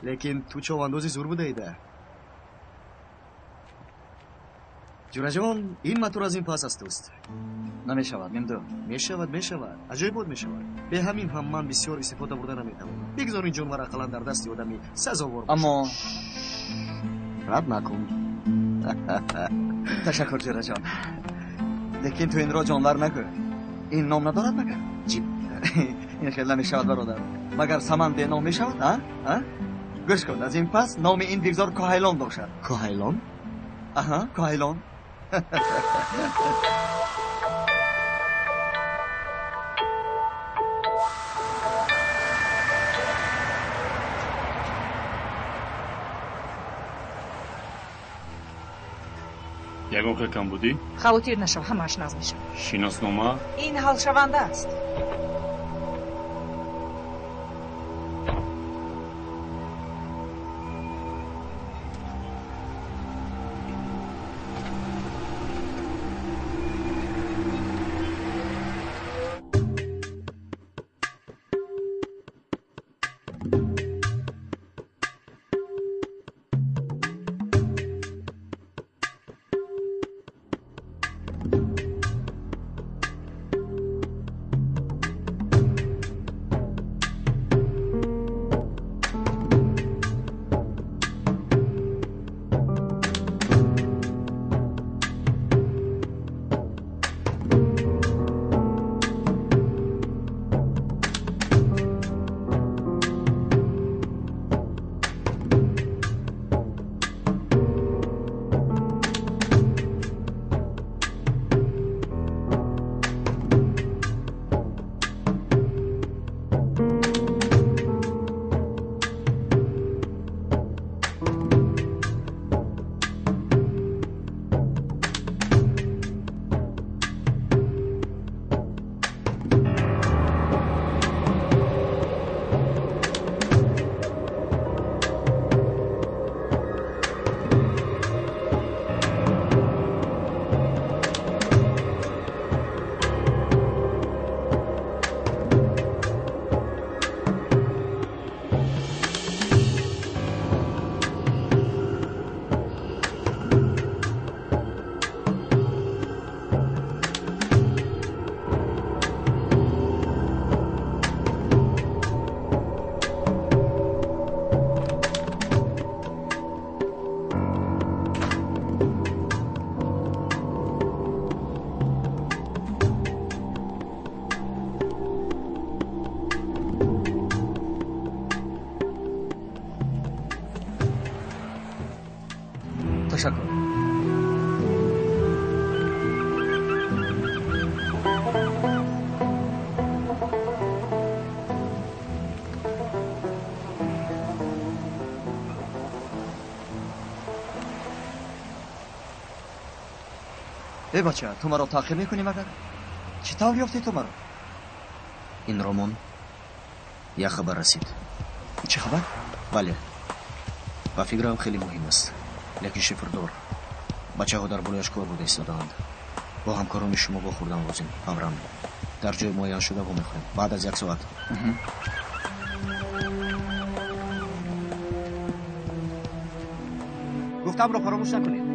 Лекин ту човандози зур будаида. Ҷураҷон, ин матур аз ин пас аз туст. Намешавад, мемду. Мешавад, мешавад. Аҷоибот мешавад. Бе ҳамин ҳам ман бисёр истифода бурда наметавонам. Бигзор ин ҷонвар ақаллан дар дасти одами сазовор бошад. Аммо рад накун. Ташаккур, ҷураҷон. Лекин ту инро ҷонвар нагӯ. Ин ном надорад магар? Ҷиб. Ин хел намешавад, бародар. Магар саман беном мешавад, а? А? Гӯш кун, аз ин пас номи ин бигзор Коҳайлон бошад. Коҳайлон? Аҳа, Коҳайлон. Ягон хел камбудӣ? Хавотир нашав, ҳамааш наз мешавад. Шиноснома? Ин ҳалшаванда аст. Ташаккур. Э бача, ту маро таъқиб мекунӣ магар? Чӣ тавр ёфтӣ ту маро? Ин ромон як хабар расид. Чӣ хабар? Бале. Ба фикрам хеле муҳим аст. Лекин шифрдор. Бачаҳо дар болояш кор буда истодаанд. Бо ҳамкорони шумо вохӯрдан лозим. Фавран. Дар ҷои муайяншуда вомехӯрем. Баъд аз як соат. Гуфтамро фаромӯш накунед.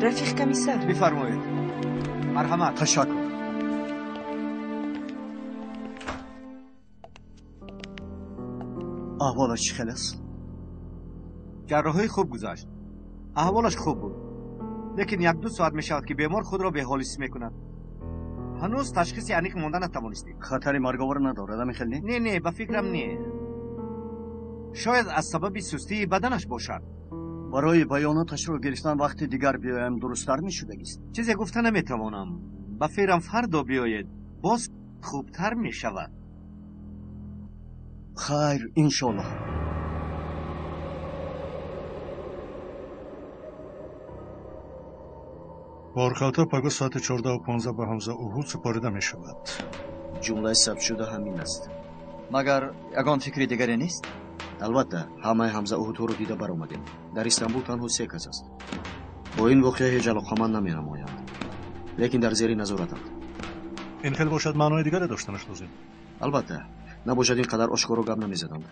Рафиқ комиссар. Бифармоед. Марҳамат. Ташаккур. Аҳволаш чӣ хел аст? Ҷарроҳӣ хуб гузашт. Аҳволаш хуб буд. Лекин як-ду соат мешавад ки бемор худро беҳол ҳис мекунад. Ҳанӯз ташхиси аниқ монда натавонистем. Хатари марговар надорад, ами хел не? Не, не, ба фикрам не. Шояд аз сабаби сустии баданаш бошад. Барои баёноташро гирифтан вақти дигар биёям дурусттар мешудагист. Чизе гуфта наметавонам. Ба фикрам фардо биёед, боз хубтар мешавад. Хайр, иншоллоҳ. Борхалта пагоҳ соати 14:15 ба Ҳамза Уҳуд супорида мешавад. Ҷумлаи сабтшуда ҳамин аст. Магар ягон фикри дигаре нест? Албатта, ҳамаи Ҳамза Уҳудҳоро дида баромадем. Дар Истанбул танҳо се кас аст. Бо ин воқеа ҳеҷ алоқаманд наменамоянд, лекин дар зери назоратанд. Ин хел бошад, маънои дигаре доштанаш лозим. Албатта, набошад ин қадар ошкоро гап намезаданд.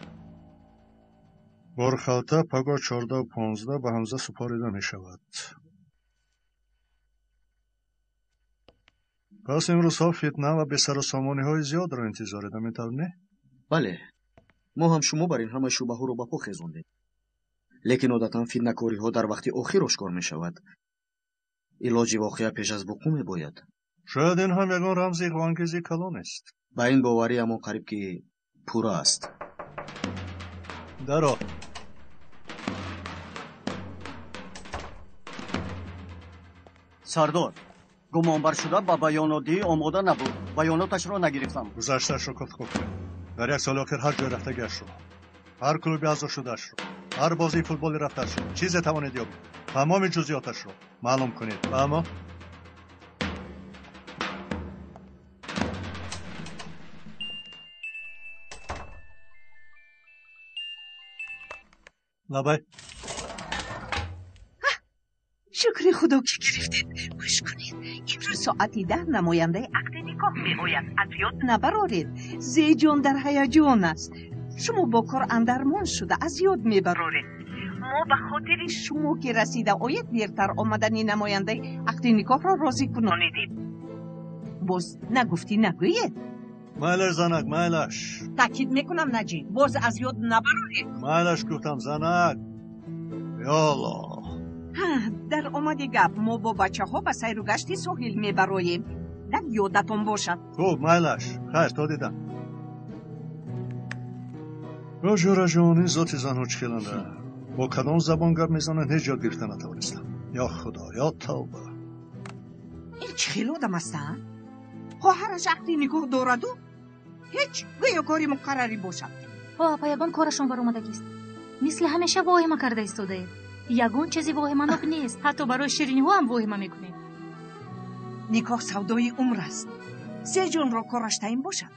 Борхалта пагоҳ 14:15 ба Ҳамза супорида мешавад. Пас имрӯзҳо фитна ва бесарусомониҳои зиёдро интизоред, ҳамин тавр не? Бале, мо ҳам шумо бар ин ҳама шубҳаҳоро ба по хезондем. Лекин одатан фитнакориҳо дар вақти охир ошкор мешавад. Илоҷи воқеа пеш аз вуқӯъ мебояд. Шояд ин ҳам ягон рамзи иғвоангези калон аст. Ба ин бовариамон қариб ки пурра аст. Даро. Сардор, гумонбаршуда ба баёнотдиҳӣ омода набуд. Баёноташро нагирифтам. Гузаштаашро кофтуков кунед. Дар як соли охир ҳар ҷой рафтагиашро, ҳар клуби аъзо шудаашро, ҳар бозии футболи рафтаашро, чизе тавонед ёбед, тамоми ҷузъиёташро маълум кунед. Фаҳмо? Лабай. Шукри худо ки гирифтед. Гӯш кунед, имрӯз соати 10 намояндаи ақди никоҳ меояд. Аз ёд набароред. Зеҷон дар ҳаяҷон аст. Шумо бо кор андармон шуда аз ёд мебароред. Мо ба хотири шумо ки расида оед дертар омадани намояндаи ақди никоҳро розӣ кунонидем. Боз нагуфтӣ нагӯед. Майлаш, занак, майлаш. Таъкид мекунам, Наҷиб, боз аз ёд набароред. Майлаш гуфтам, занак. Ё Аллоҳ. Дар омади гап мо бо бачаҳо ба сайру гашти соҳил мебароем. Дар ёдатон бошад. Хуб, майлаш. Хайр, то дидам. Ё ҷӯраҷон, ин зоти занҳо чӣ хеланда? Бо кадом забон гап мезананд, ҳеҷ ёд гирифта натавонистам. Ё Худо, ё тавба. Ин чӣ хел одам аст, а? Хоҳараш ақди никоҳ дораду ҳеҷ гӯё кори муқаррарӣ бошад. Ҳо, апа, ягон корашон баромадагист. Мисли ҳамеша воҳима карда истодаед. Ягон чизи воҳиманок нест. Ҳатто барои шириниҳо ҳам воҳима мекунед. Никоҳ савдои умр аст. Сеҷонро кораш таъин бошад.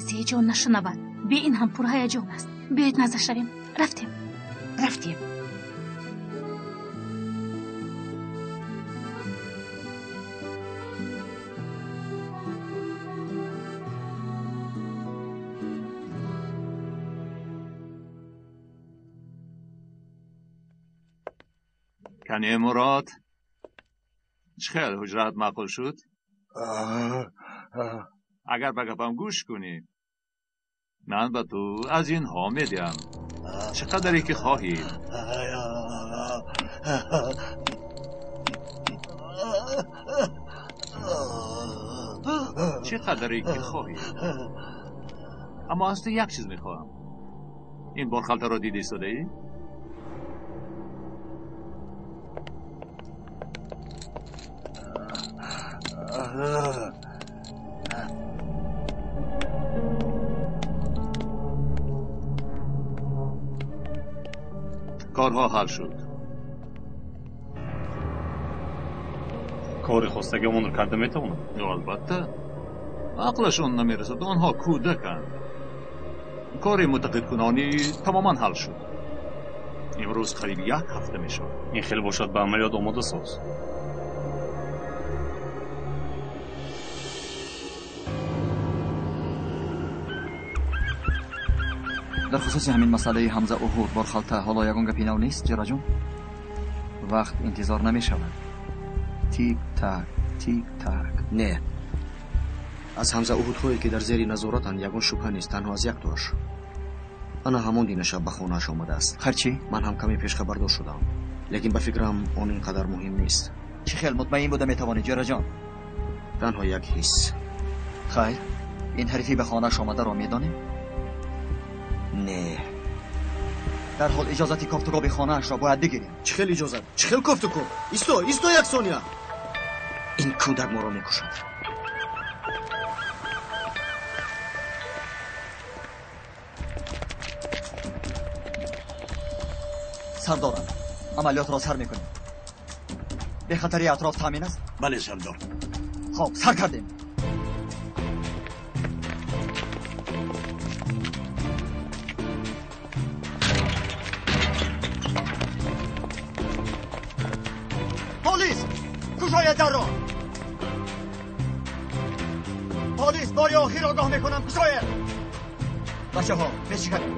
Сеҷон нашунавад. Бе ин ҳам пурҳаяҷон аст. Биёед назар шавем. Рафтем. Рафтем. Кане Мурод, чӣ хел ҳуҷраат маъқул шуд? Агар ба гапам гӯш кунӣ, ман ба ту аз инҳо медиҳам. Чӣ қадаре ки хоҳӣ. Чӣ қадаре ки хоҳӣ. Аммо аз ту як чиз мехоҳам. Ин борхалтаро дида истодаӣ? Корҳо ҳал шуд. Кори хостагиамонро карда метавонам? Албатта. Ақлашон намерасад, онҳо кӯдаканд. Кори мутақидкунонӣ тамоман ҳал шуд. Имрӯз қариб як ҳафта мешавад. Ин хел бошад, ба амалиёт омода соз. Дар хусуси ҳамин масъалаи Ҳамза Уҳуд борхалта ҳоло ягон гапи нав нест, ҷараҷон? Вақт интизор намешавад. Тик так, тик так. Не, аз Ҳамза Уҳудҳое ки дар зери назоратанд ягон шубҳа нест, танҳо аз яктоаш. Ана ҳамон динашаб ба хонааш омадааст. Харчи? Ман ҳам каме пешхабардор шудам, лекин ба фикрам он ин қадар муҳим нест. Чӣ хел мутмаин буда метавонӣ, ҷараҷон? Танҳо як ҳис. Хайр, ин ҳарифи ба хонааш омадаро медонем? Не. Дарҳол иҷозати кофтукоби хонаашро бояд бигирем. Чӣ хел иҷозат? Чӣ хел кофтукоб? Исто, исто як сония. Ин кӯдак моро мекушад. Сардорам, амалиётро сар мекунем. Бехатарии атроф таъмин аст? Бале, сардор. Хоб, сар кардем. Полис! Кушоед дарро! Бори охир огоҳ мекунам, кушоед. Бачаҳо, мешиканем.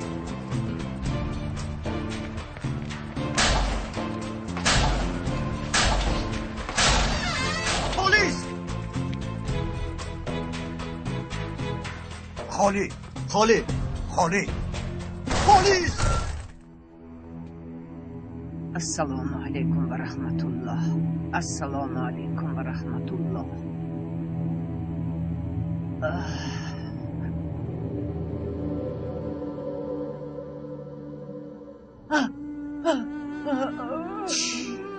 Полис! Холӣ! Холӣ! Холӣ! Полис! Ассалому алайкум ва раҳматуллоҳ. Ассалому алайкум ва раҳматуллоҳ.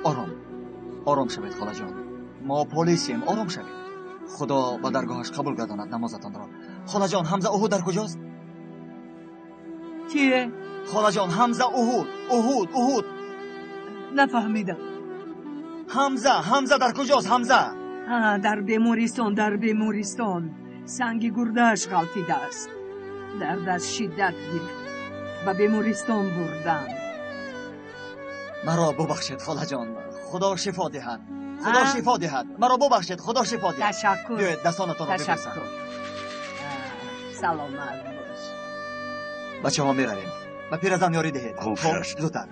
Ором, ором шавед, холаҷон. Мо полисем, ором шавед. Худо ба даргоҳаш қабул гардонад намозатонро. Холаҷон, Ҳамза Уҳуд дар куҷост? Кие? Холаҷон, Ҳамза Уҳуд, Уҳуд, Уҳуд. Нафаҳмидам. Ҳамза, Ҳамза дар куҷост, Ҳамза? Дар бемористон, дар бемористон. Санги гурдааш ғалтидааст. Дардаш шиддат гирифт. Ба бемористон бурданд. Маро бубахшед, холаҷон. Худо шифо диҳад. Худо шифо диҳад. Маро бубахшед, Худо шифо диҳад. Ташаккур. Биёед дастонатонро бибӯсам. Ташаккур. Саломат бош. Бачаҳо, меравем. Ба пиразан ёрӣ диҳед. Хуб, зудтар.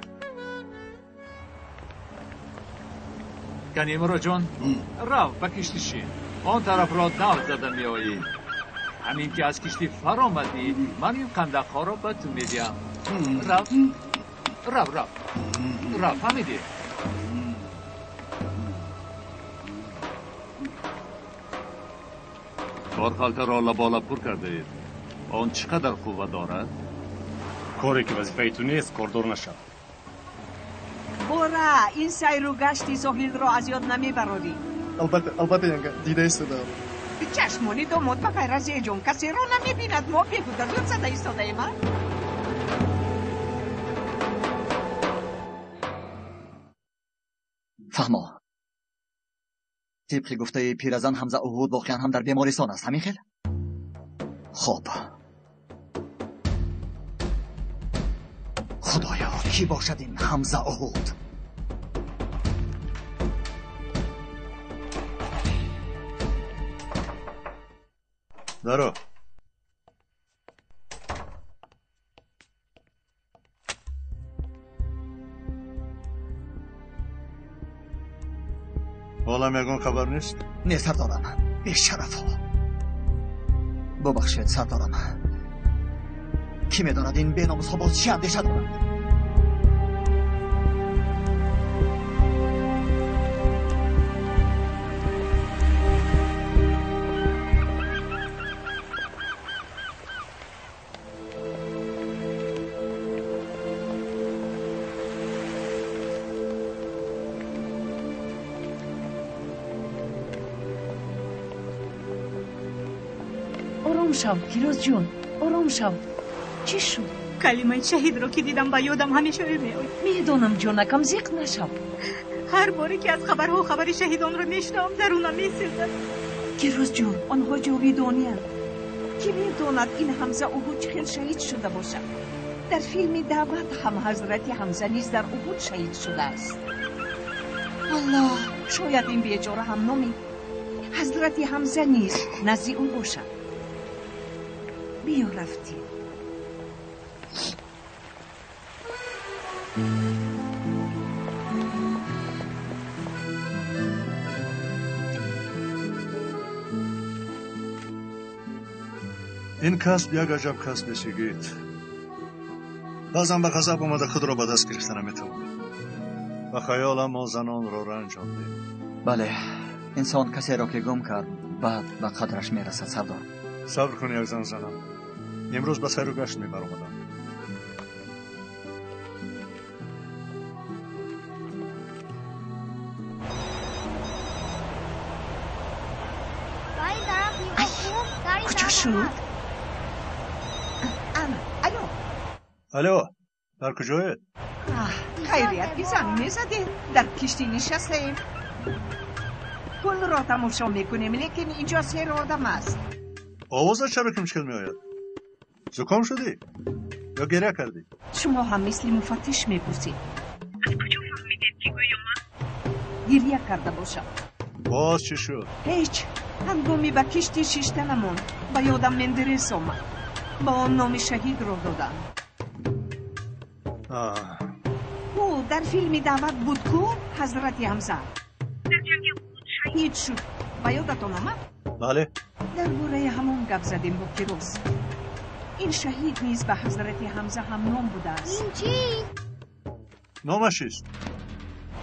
Кани Муроҷон, рав ба киштӣ шин. Он тарафро давр зада меоӣ. Ҳамин ки аз киштӣ фаромадӣ, ман ин қандақҳоро ба ту медиҳам. Рав, рав, рав, рав, фаҳмидӣ? Борхалтаро лаболаб пур кардаед. Он чӣ қадар қувва дорад? Коре ки вазифаи ту нест, кордор нашав. Бора, ин сайру гашти соҳилро аз ёд намебарорӣ. Албатта, албатта, янга, дида истодаам. Чашмони домод ба ғайр аз Зеҷон касеро намебинад. Мо беҳуда зуд зада истодаем, а? Фаҳмо. Тибқи гуфтаи пиразан, Ҳамза Уҳуд воқеан ҳам дар бемористон аст, ҳамин хел? Хоб. Худоё, кӣ бошад ин Ҳамза Уҳуд? Даро. Ҳолам ягон хабар нест? Не, сардорам. Бешарафҳо. Бубахшед, сардорам. Кӣ медонад ин беномусҳо боз чӣ андеша доранд? Ором шав, Фирӯзҷон, ором шав. Чӣ шуд? Калимаи шаҳидро ки дидам, ба ёдам ҳамеша ӯ меояд. Медонам, ҷонакам, зиқ нашав. Ҳар боре ки аз хабарҳо хабари шаҳидонро мешунавам, дарунам месӯзад. Фирӯзҷон, онҳо ҷовидониянд. Кӣ медонад ин Ҳамза Уҳуд чӣ хел шаҳид шуда бошад? Дар филми Даъват ҳам ҳазрати Ҳамза низ дар Уҳуд шаҳид шудааст. Аллоҳ, шояд ин бечора ҳам номи ҳазрати Ҳамза низ назди ӯ бошад. Биё, рафтем. Ин касб як аҷаб касбе, Сигит. Баъзан ба ғазаб омада худро ба даст гирифта наметавонем. Ба хаёлам мо занонро ранҷондем. Бале, инсон касеро ки гум кард, баъд ба қадраш мерасад, сардор. Сабр кун, як зан занам. Имрӯз ба сайру гашт мебаромадам. Куҷо шуд? Ана, алло. Алло, дар куҷоед? Хайрият, ки занг мезадед. Дар киштӣ нишастаем. Пулро тамошо мекунем, лекин инҷо сер одам аст. Овозат чаро ки мушкил меояд? Зуком шудӣ ё гиря кардӣ? Шумо ҳам мисли муфаттиш мепурсед. Аз куҷо фаҳмидед, ки гӯё ман гиря карда бошам? Боз чӣ шуд? Ҳеҷ. Ҳангоми ба киштӣ шиштанамон Ба ёдам Мендерес омад. Ба он номи шаҳидро доданд. Ӯ дар филми даъват буд ку ҳазрати Ҳамза. Дар ҷанги Уҳуд шаҳид шуд. Ба ёдатон омад? Бале. Дар бораи ҳамон гап задем бо Кирос. Ин шаҳид низ ба ҳазрати Ҳамза ҳамном будааст. Ин чӣ? Номаш чист?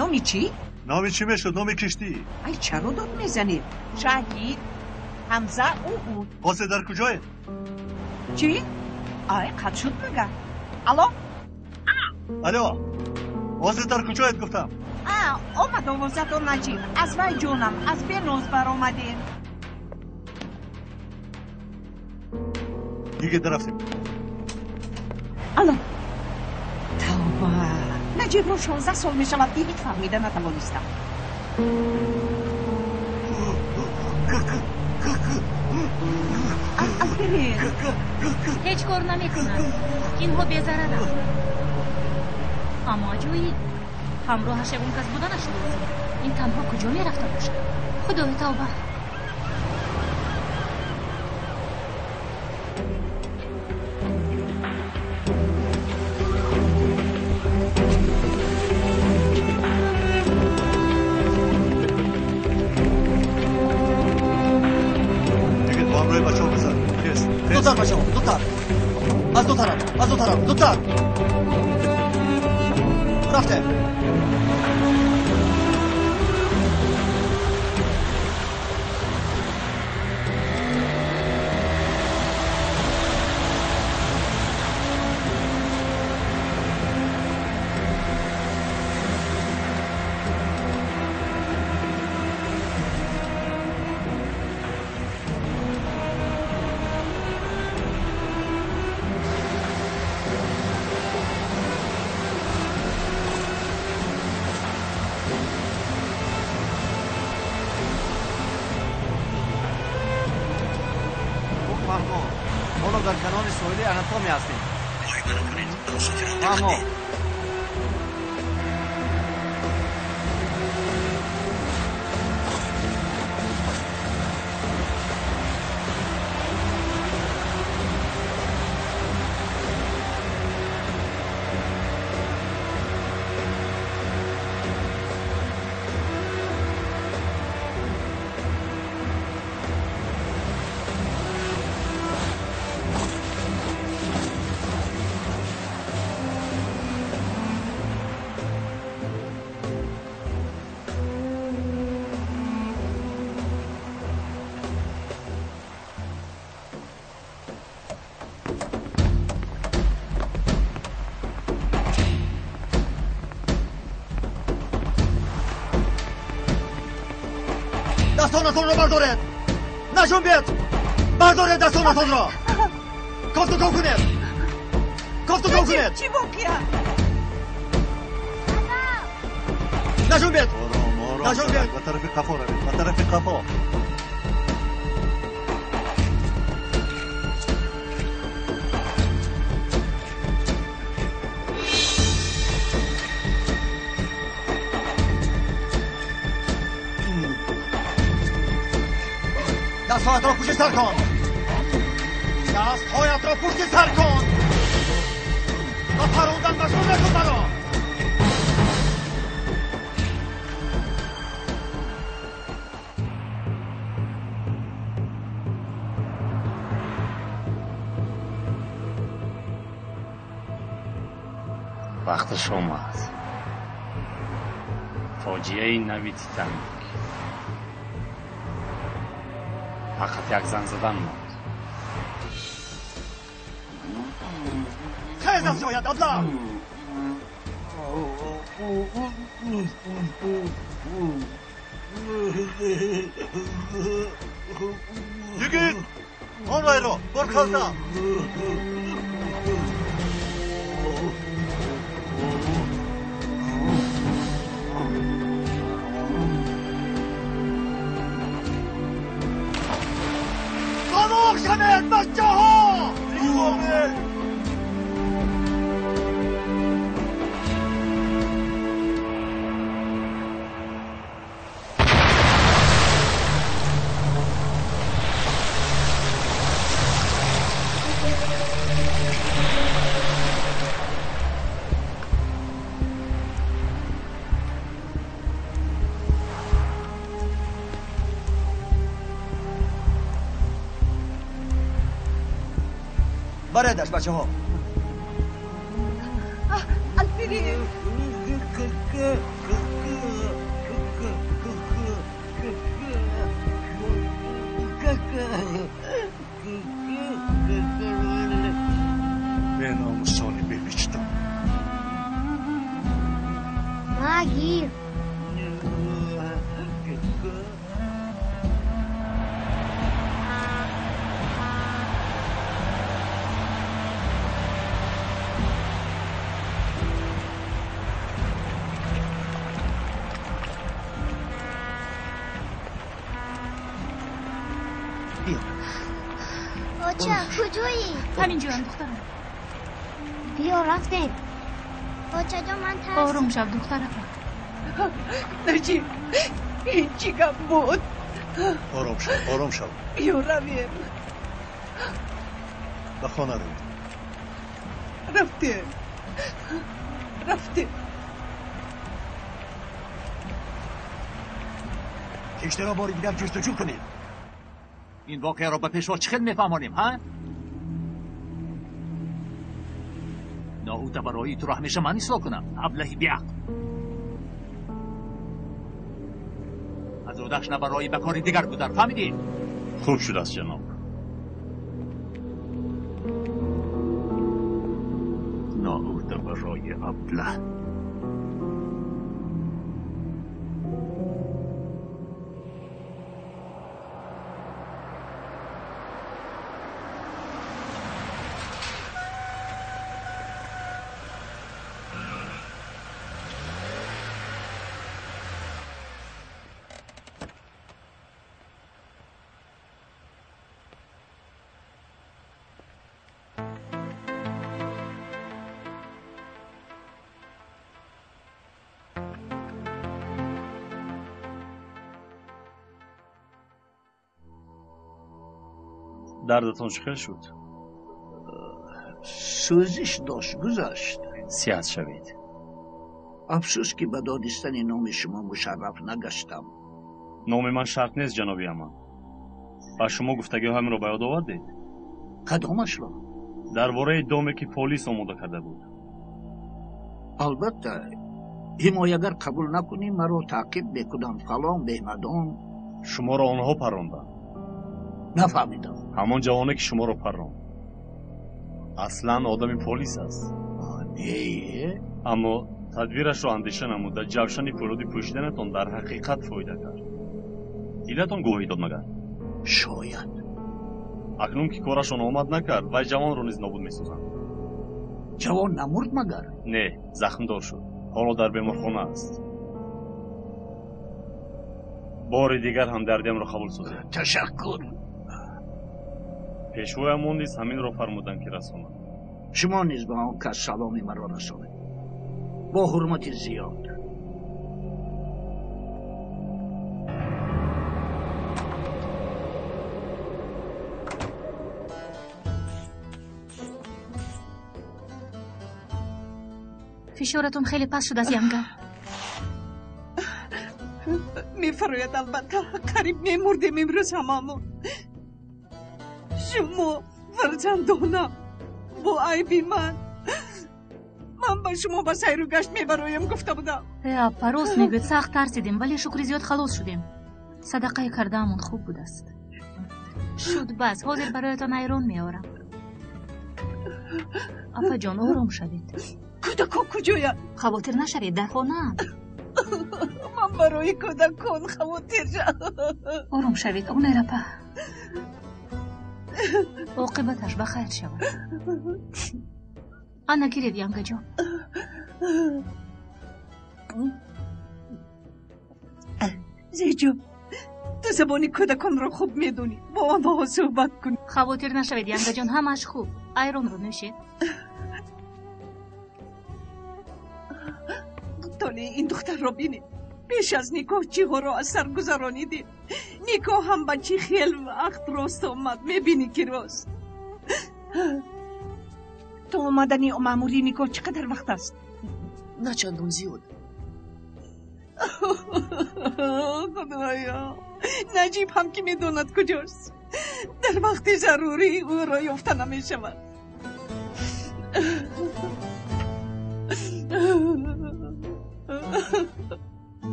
Номи чӣ? Номи чӣ мешуд? Номи киштӣ. Ай, чаро дод мезанед? Шаҳид Ҳамза Уҳуд. Ҳозир дар куҷоед? Чӣ? Ай, қатъ шуд магар? Алло? Алло, ҳозир дар куҷоед гуфтам? Омад овозатон Наҷиб. Аз вай ҷонам, аз беноз баромадем. Йигит, рафтем. Алло. Тавба. Наҷибро 16 сол мешавад ки ҳеҷ фаҳмида натавонистам. Аспирин. Ҳеҷ кор намекунад. Инҳо безараранд. Аммо аҷоиб, ҳамроҳаш ягон кас буданаш лозим. Ин танҳо куҷо мерафта бошад? Худои тавба. Йигит, бо ҳамроҳи бачаҳо бизан. Тез, тез. Зудтар бачаҳо, зудтар. Аз ду тараф, аз ду тараф, зудтар. Рафтем. Ҳоло дар канори соҳили Анатомия ҳастем. Фаҳмо. Дастонатонро бардоред! Наҷунбед! Бардоред дастонатонро! Кофтуков кунед! Кофтуков кунед! Чӣ воқеа? Наҷунбед! Ором, ором. Наҷунбед! Ба тарафи қафо равед, ба тарафи қафо. Дастҳоятро пушти сар кун! Дастҳоятро пушти сар кун! Ба парондан маҷбур накун маро! Вақташ омад. Фоҷиаи нави Титаник. Фақат як зан задан монд. Хез аз ҷоят, абла! Йигит, он вайро, бор халта. Хомӯш шавед, бачаҳо! Бихобед! Баредаш бачаҳо. Алфред! Беномусони бевиҷдон. Магир. Оча, куҷоӣ? Ҳаминҷоям, духтарам. Биё, рафтем. Очаҷон, ман тарсидам. Ором шав, духтаракам. Наҷиб, ин чӣ гап буд? Ором шав, ором шав. Биё, равем. Ба хона равем. Рафтем. Рафтем. Киштиро бори дигар ҷустуҷӯ кунед. Ин воқеаро ба пешво чӣ хел мефаҳмонем, ҳа? Ноҳуда барои туро ҳамеша ман ислоҳ кунам, аблаҳи беақл. Аз одаш набарои ба кори дигар гузар, фаҳмидӣ? Хуб шудааст, ҷаноб. Ноҳуда барои аблаҳ. Дардатон чӣ хел шуд? Сӯзиш дошт, гузашт. Сиҳат шавед. Афсӯс, ки ба додистани номи шумо мушарраф нагаштам. Номи ман шарт нест, ҷаноби Аман. Ба шумо гуфтагиҳоямро ба ёд овардед? Кадомашро? Дар бораи доме, ки полис омода карда буд. Албатта, ҳимоягар қабул накунӣ, маро таъқиб мекунанд, фалон беҳмадон. Шуморо онҳо парронданд. Нафаҳмидам. Ҳамон ҷавоне, ки шуморо парронд, аслан одами полис аст. Не. Аммо тадбирашро андеша намуда, ҷавшани пӯлоди пӯшиданатон дар ҳақиқат фоида кард. Дилатон гувоҳӣ дод магар? Шояд. Акнун ки корашон омад накард, вай ҷавонро низ нобуд месозанд. Ҷавон намурд магар? Не, захмдор шуд. Ҳоло дар беморхона аст. Бори дигар ҳамдардиамро қабул созед. Ташаккур. Пешвоямон низ ҳаминро фармуданд, ки расонанд. Шумо низ ба он кас саломи маро расонед. Бо ҳурмати зиёд. Фишоратон хеле паст шудааст, янга. Мефарояд, албатта, қариб мемурдем имрӯз ҳамамон. Шумо фарзандонам, бо айби ман. Ман ба шумо ба сайру гашт мебароям гуфта будам. Э, аппа, рост мегӯед, сахт тарсидем, вале шукри зиёд халос шудем. Садақаи кардаамон хуб будааст. Шуд бас, ҳозир бароятон айрон меорам. Апаҷон, ором шавед. Кӯдакон куҷоянд? Хавотир нашавед, дар хонаам. Ман барои кӯдакон хавотир шавам. Ором шавед, Умер апа. Оқибаташ ба хайр шавад. Ана гиред, янгаҷон. Зеҷон, ту забони кӯдаконро хуб медонӣ, бо онҳо суҳбат кун. Хавотир нашавед, янгаҷон, ҳамааш хуб. Айронро нӯшед. Толеи ин духтарро бинед. Пеш аз никоҳ чиҳоро аз сар гузаронидем. Никоҳ ҳам ба чӣ хел вақт рост омад, мебинӣ ки рост. То омадани маъмури никоҳ чӣ қадар вақт аст? На чандон зиёд. Худоё, Наҷиб ҳам ки медонад куҷост. Дар вақти зарурӣ ӯро ёфта намешавад.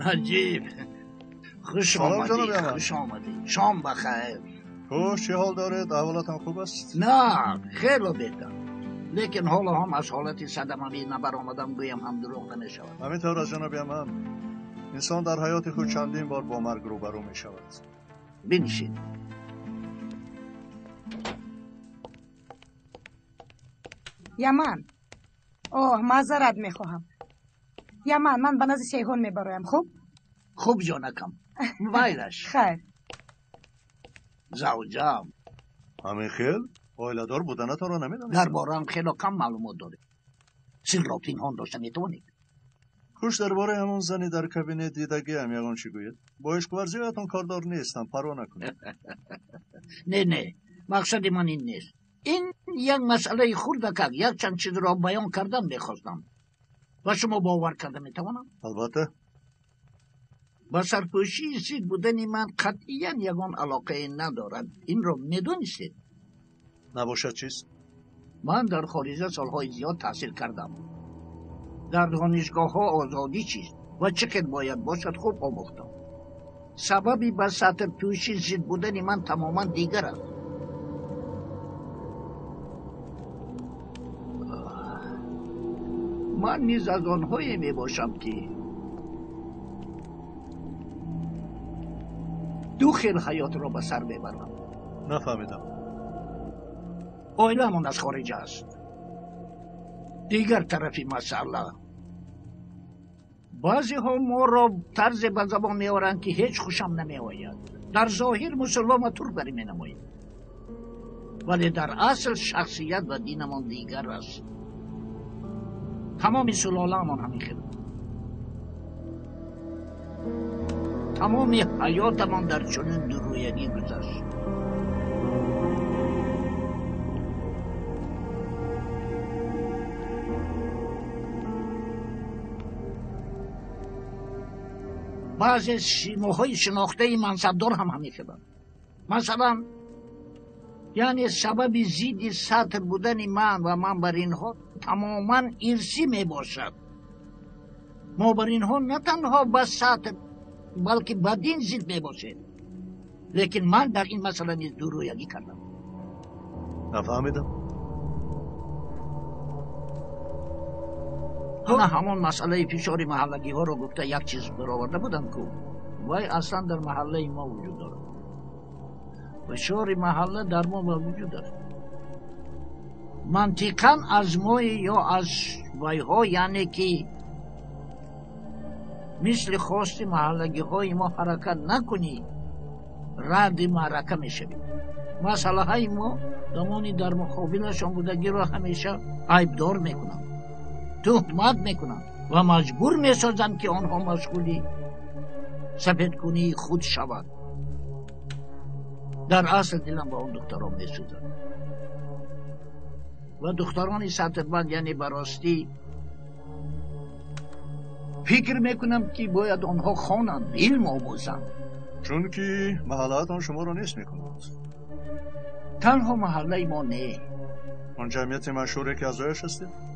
نجیب خوش آمدی، خوش آمدی. شام بخیر. خوش، چه حال دارید؟ احوالتان خوب است؟ نه، خیلی بهتر، لیکن حالا هم از حالت صدمه نبرآمدم گویم هم دروغ نمیشود. همینطور از جناب یمن، انسان در حیات خود چندین بار با مرگ روبرو می شود. بنشین. یمن، اوه معذرت میخواهم. یمن، من به نزد سیحون میبرایم. خوب؟ خوب جانکم، وایرش. خیر. زوجم. همین خیل؟ عائله‌دار بودنتان را نمیدانستم. درباره‌ام خیلی کم معلومات دارید. سر را پنهان داشته میتوانید. خوش، درباره همون زنی در کابینه دیدگی هم یگان چی گوید؟ با عشق ورزیاتون کاردار نیستم، پروا نکنید. نه نه، مقصد من این نیست. این یک مسئله خردک، یک چند چیز را بیان کردن میخواستم. و شما باور کرده میتوانم؟ البته. با سرپوشی زید بودن من قطعیا یگان علاقه ندارد. این را میدونستید؟ نباشد چیز؟ من در خارجه سالهای زیاد تحصیل کردم. در دانشگاه ها آزادی چیست و چقدر باید باشد خوب آموختم. سببی به سطر پوشی زید بودن من تماما دیگر است. من نیز از آنهایی می باشم که دو خیل حیات را به سر میبرم. نفهمیدم. عائله‌مان از خارج است. دیگر طرفی مسئله، بعضی ها ما را طرز به زبان میآورند که هیچ خوشم نمی آید. در ظاهر مسلمان و ترک بری می نماییم، ولی در اصل شخصیت و دینمان دیگر است. تمام سلاله‌مان همین خیلی، تمام حیاتمان در چنین درویگی گذشت. بعضی سیماهای شناخته منصبدار هم همین خیلند. مثلا یعنی سبب زید سطر بودن من و من بر اینها تماما ارثی می باشد. ما بر اینها نه تنها به سطر بلکه به دین ضد می باشد. لیکن من در این مسئله نیز دورویگی کردم. نفهمیدم. من همان مسئله فشار محلگی ها رو گفته یک چیز برآورده بودم که وای اصلا در محله ما وجود دارد. فشار محله در ما وجود دارد. منطقا از ما یا از وایها، یعنی که مثل خواست محلگی های ما حرکت نکنی رد معرکه میشوی. مسئله های ما زمانی در مقابلشان بودگی را همیشه عیبدار میکنند، تهمت میکنند و مجبور میسازند که آنها مشغولی سفیدکنی خود شود. در اصل دلم با آن دختران میسوزد و دختران سطربند، یعنی براستی فکر میکنم که باید آنها خوانند، علم آموزند. چون که محله‌تان شما را نیست میکنند. تنها محله ما نه. آن جمعیت مشهوری که اعضایش هستید؟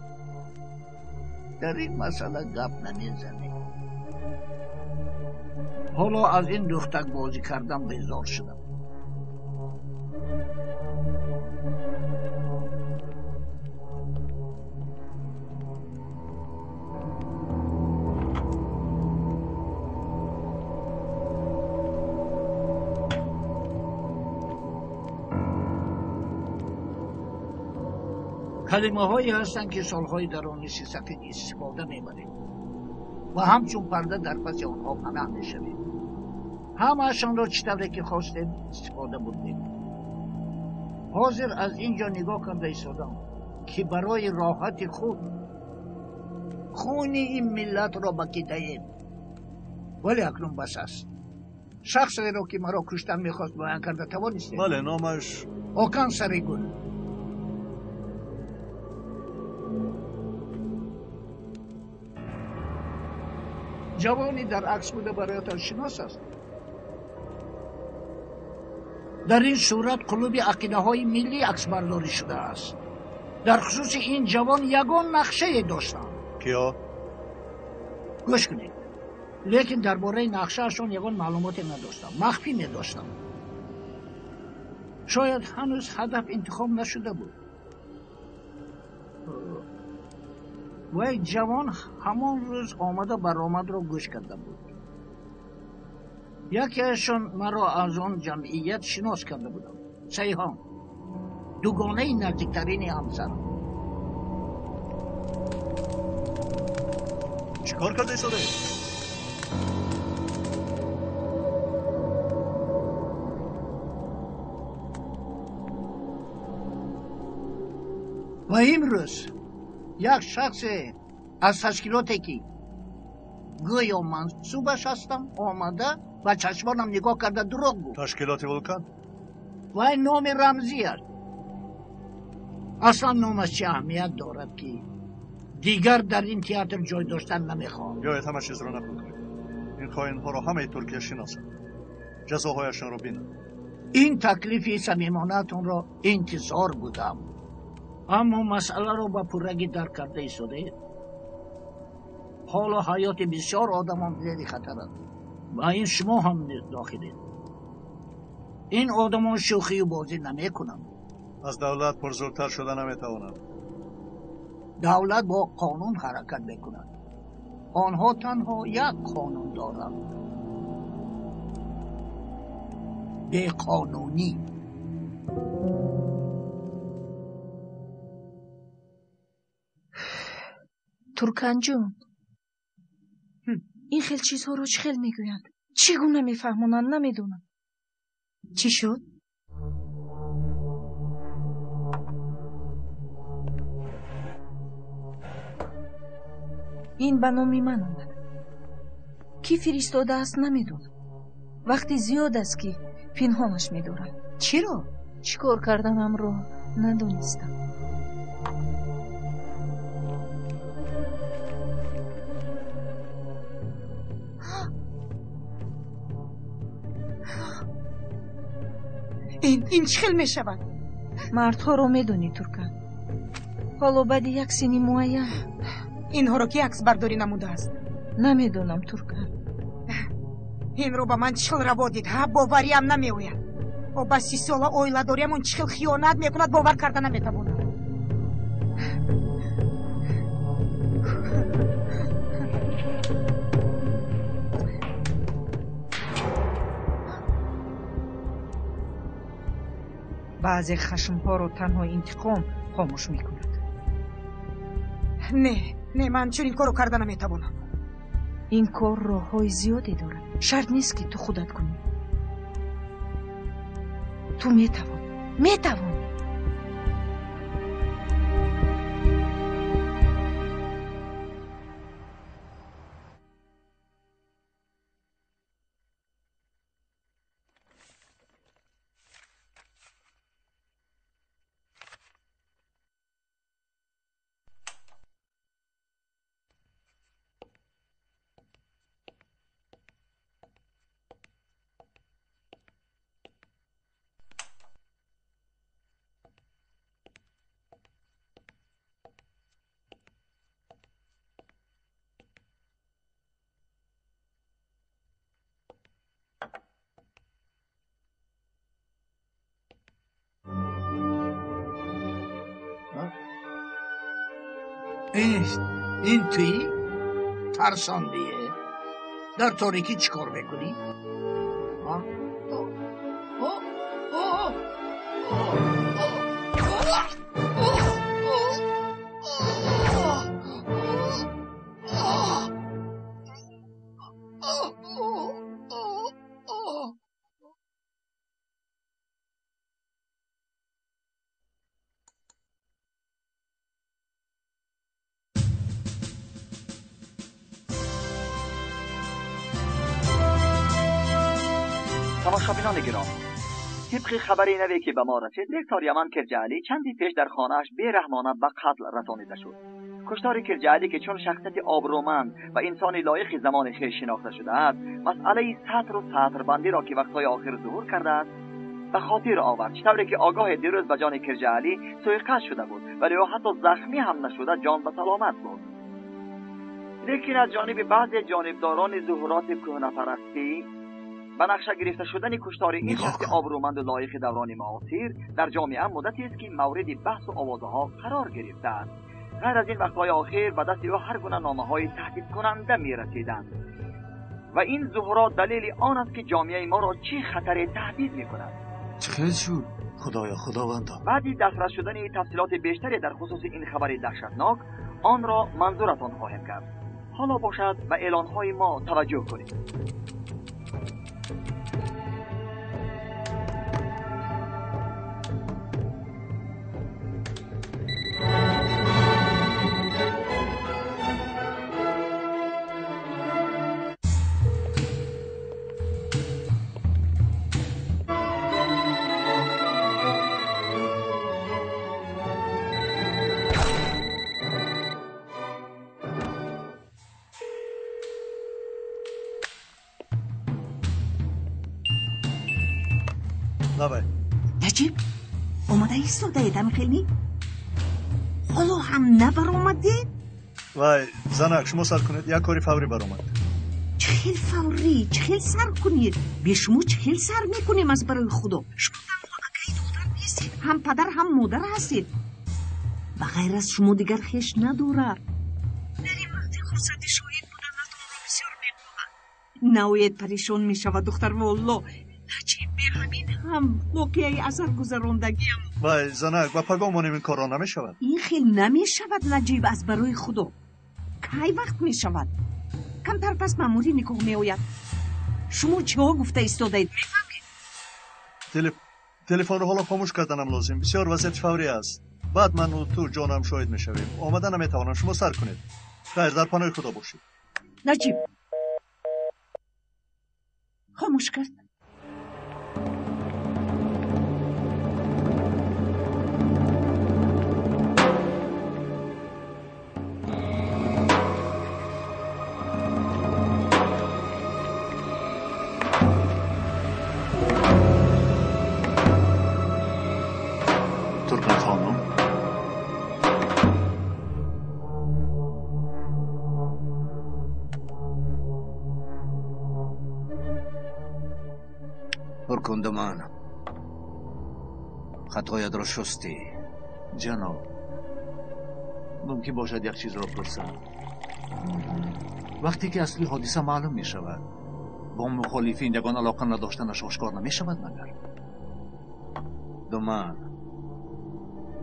در این مسئله گپ نمیزنیم. حالا از این دختک بازی کردم بیزار شدم. کلمه هایی هستند که سالهای درونی سفید استفاده میبریم و همچون پرده در پس آنها پناه میشویم. همه‌شان را چطوری که خواستیم استفاده بردیم. حاضر از اینجا نگاه کرده ایستادم که برای راحت خود خون این ملت را بکیده‌ایم، ولی اکنون بس است. شخصی را که مرا کشتن میخواست بیان کرده توانستیم. بله، نامش آکان سریگل. Ҷавоне дар акс буда бароятон шинос аст. Дар ин сурат клуби ақидаҳои миллӣ аксбардорӣ шудааст. Дар хусуси ин ҷавон ягон нақшае доштам. Киё? Гӯш кунед. Лекин дар бораи нақшаашон ягон маълумоте надоштам. Махфӣ медоштам. Шояд ҳанӯз ҳадаф интихоб нашуда буд. Вай ҷавон ҳамон рӯз омада баромадро гӯш карда буд. Якеашон маро аз он ҷамъият шинос карда будам. Сайҳон, дугонаи наздиктарини ҳамсарам. Чӣ кор карда истодаед? Ва имрӯз як шахсе аз ташкилоте ки гӯё мансубаш ҳастам омада ба чашмонам нигоҳ карда дурӯғ гуфт. Ташкилоти Вулкан? Вай номи рамзӣ аст. Аслан номаш чӣ аҳамият дорад ки дигар дар ин театр ҷой доштан намехоҳам. Биёед ҳама чизро нақл кунем. Ин хоинҳоро ҳамаи Туркия шиносад. Ҷазоҳояшонро бинад. Ин таклифи самимонаатонро интизор будам. Аммо масъаларо ба пуррагӣ дарк карда истодаед. Ҳоло ҳаёти бисёр одамон зери хатар аст. Ба ин шумо ҳам дохилед. Ин одамон шӯхию бозӣ намекунанд. Аз давлат пурзӯртар шуда наметавонанд. Давлат бо қонун ҳаракат мекунад. Онҳо танҳо як қонун доранд. Беқонунӣ. Турканҷон, ин хел чизҳоро чӣ хел мегӯянд? Чӣ гуна мефаҳмонанд, намедонам. Чӣ шуд? Ин ба номи ман омад. Кӣ фиристодааст, намедонам. Вақти зиёд аст ки пинҳонаш медорам. Чиро? Чӣ кор карданамро надонистам. Ин чӣ хел мешавад? Мардҳоро медонӣ, Туркан. Ҳоло баъди як синни муайян. Инҳоро ки аксбардорӣ намудааст? Намедонам, Туркан. Инро ба ман чӣ хел раво дид, ҳа? Бовариам намеояд. О ба 30 сола оиладориамон чӣ хел хиёнат мекунад, бовар карда наметавонам. Баъзе хашмҳоро танҳо интиқом хомӯш мекунад. Не, не, ман чунин корро карда наметавонам. Ин кор роҳҳои зиёде дорад. Шарт нест ки ту худат кунӣ. Ту метавонӣ, метавонӣ. Ин туӣ? Тарсондие. Дар торикӣ чӣ кор мекунӣ? Тамошобинони гиромӣ, тибқи хабари наве ки ба мо расид, ректор Яман Кирҷаалӣ чанди пеш дар хонааш бераҳмона ба қатл расонида шуд. Куштори Кирҷаалӣ ки чун шахсияти обрӯманд ва инсони лоиқи замони хеш шинохта шудааст, масъалаи сатру сатрбандиро ки вақтҳои охир зуҳур кардааст ба хотир овард, чӣ тавре ки огоҳи дирӯз ба ҷони Кирҷаалӣ суиқасд шуда буд, вале ӯ ҳатто захмӣ ҳам нашуда ҷон ба саломат буд. Лекин аз ҷониби баъзе ҷонибдорони зуҳуроти кӯҳнапарастӣ ба нақша гирифта шудани куштори ин шахси обрӯманду лоиқи даврони муосир дар ҷомеа муддатест ки мавриди баҳсу овозаҳо қарор гирифтааст. Ғайр аз ин вақтҳои охир ба дасти ӯ ҳар гуна номаҳои таҳдидкунанда мерасиданд ва ин зуҳурот далели он аст ки ҷомеаи моро чӣ хатаре таҳдид мекунад. Чӣ хел шуд? Худоё, худовандо! Баъди дастрас шудани тафсилоти бештаре дар хусуси ин хабари даҳшатнок онро манзуратон хоҳем кард. Ҳоло бошад ба эълонҳои мо таваҷҷӯҳ кунед. Наҷиб, омада истодаед ҳамихелӣ? Ҳоло ҳам набаромадед? Вай, занак, шумо сар кунед, як кори фаврӣ баромад. Чӣ хел фаврӣ? Чӣ хел сар кунед? Бе шумо чӣ хел сар мекунем аз барои Худо? Шумо танҳо акаи духтар нестед, ҳам падар, ҳам модар ҳастед. Ба ғайр аз шумо дигар хеш надорад. Дар ин вақти хурсандӣ шоҳид буданатонро бисёр мехоҳад. Наоед парешон мешавад духтар, волло. Наҷиб, бе ҳамин ҳам воқеаи асаргузарондагиам. Вай, занак, ба пагоҳ монем ин корро намешавад? Ин хел намешавад, Наҷиб, аз барои Худо. Кай вақт мешавад? Камтар пас маъмури никоҳ меояд. Шумо чиҳо гуфта истодаед, мефаҳмед? Телефонро ҳоло хомӯш карданам лозим. Бисёр вазъияти фаврӣ аст. Баъд ману ту ҷонам шоҳид мешавем. Омада наметавонам, шумо сар кунед. Хайр, дар паноҳи Худо бошед. Наҷиб хомӯш кард. Ҳуркундуман, хатоятро шустӣ. Ҷаноб, мумкин бошад як чизро пурсам? Вақте ки асли ҳодиса маълум мешавад, бо мухолифин ягон алоқа надоштанаш ошкор намешавад магар? Думан,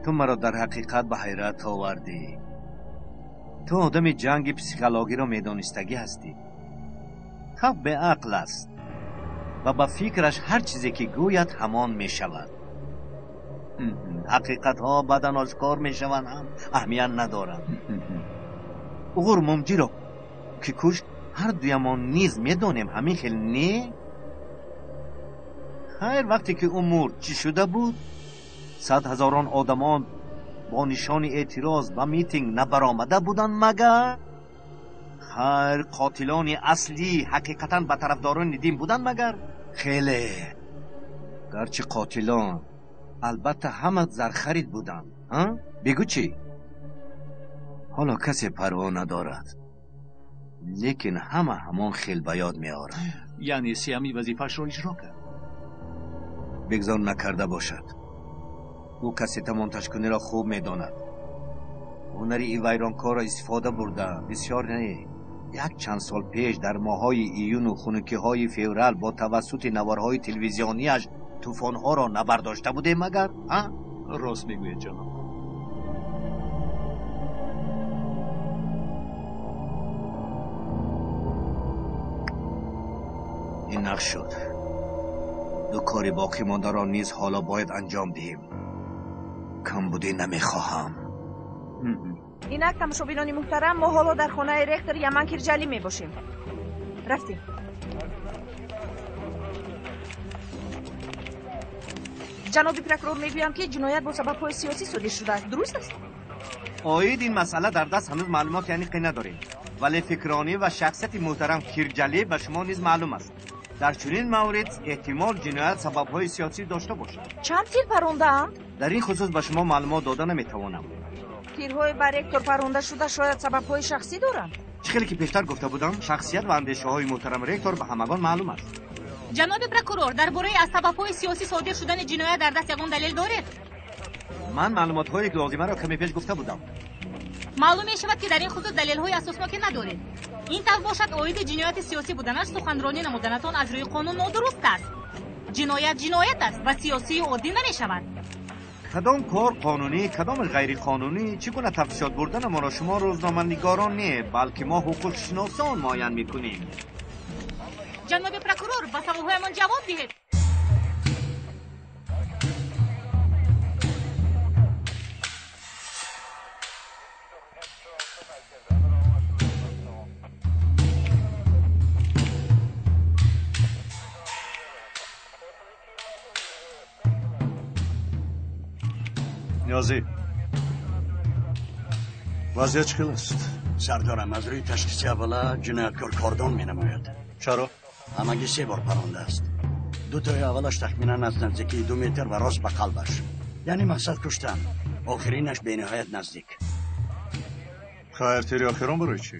ту маро дар ҳақиқат ба ҳайрат овардӣ. Ту одами ҷанги психологиро медонистагӣ ҳастӣ. Халқ беақл аст ва ба фикраш ҳар чизе ки гӯяд ҳамон мешавад. Ҳақиқатҳо баъдан ошкор мешаванд ҳам аҳамият надоранд. Уғур Мумҷиро ки кушт, ҳар дуямон низ медонем, ҳамин хел не? Хайр, вақте ки ӯ мурд чӣ шуда буд? 100 ҳазорон одамон бо нишони эътироз ба митинг набаромада буданд магар? Хайр, қотилони аслӣ ҳақиқатан ба тарафдорони дин буданд магар? Хеле. Гарчи қотилон албатта ҳама зархарид буданд. Бигӯ чӣ? Ҳоло касе парво надорад, лекин ҳама ҳамон хел ба ёд меорад. Яъне Сиамӣ вазифаашро иҷро кард? Бигзор накарда бошад. Ӯ касе тамомташкуниро хуб медонад. Ҳунари ин вайронкорро истифода бурда бисёр не. Як чанд сол пеш дар моҳҳои июну хунукиҳои феврал бо тавассути наворҳои телевизионияш тӯфонҳоро набардошта будем магар? Рост мегӯед, ҷаноб. Ин нақш шуд. Ду кори боқӣ мондаро низ ҳоло бояд анҷом диҳем. Камбудӣ намехоҳам. Инак, тамошобинони муҳтарам, мо ҳоло дар хонаи ректор Яман Кирҷалӣ мебошем. Рафтем. Ҷаноби прокурор, мегӯям ки ҷиноят бо сабабҳои сиёсӣ содир шудааст. Дуруст аст? Оид ин масъала дар даст ҳанӯз маълумоти аниқе надорем, вале фикронӣ ва шахсияти муҳтарам Кирҷалӣ ба шумо низ маълум аст. Дар чунин маврид эҳтимол ҷиноят сабабҳои сиёсӣ дошта бошад. Чанд тир парондаанд? Дар ин хусус ба шумо маълумот дода наметавонам. Тирҳои ба ректор паронда шуда шояд сабабҳои шахсӣ доранд? Чӣ хеле ки пештар гуфта будам, шахсият ва андешаҳои муҳтарам ректор ба ҳамагон маълум аст. Ҷаноби прокурор, дар бораи аз сабабҳои сиёсӣ содир шудани ҷиноят дар даст ягон далел доред? Ман маълумотҳои лозимаро каме пеш гуфта будам. Маълум мешавад, ки дар ин хусус далелҳои асосноке надоред. Ин тавр бошад, оиди ҷинояти сиёсӣ буданаш суханронӣ намуданатон аз рӯи қонун нодуруст аст. Ҷиноят ҷиноят аст ва сиёсию оддӣ намешавад. Кадом кор қонунӣ, кадом ғайриқонунӣ, чӣ гуна тафтишот бурданамонро шумо рӯзноманигорон не, балки мо ҳуқуқшиносон муайян мекунем. Ҷаноби прокурор, ба саволҳоямон ҷавоб диҳед. Ниёзӣ, вазъият чӣ хел аст? Сардорам, аз рӯи ташхиси аввала ҷинояткор кордон менамояд. Чаро? Ҳамагӣ 3 бор парондааст. Дутои аввалаш тахминан аз наздикии 2 метр ва рост ба қалбаш, яъне мақсад куштан. Охиринаш бениҳоят наздик. Хайр, тири охирон барои чӣ?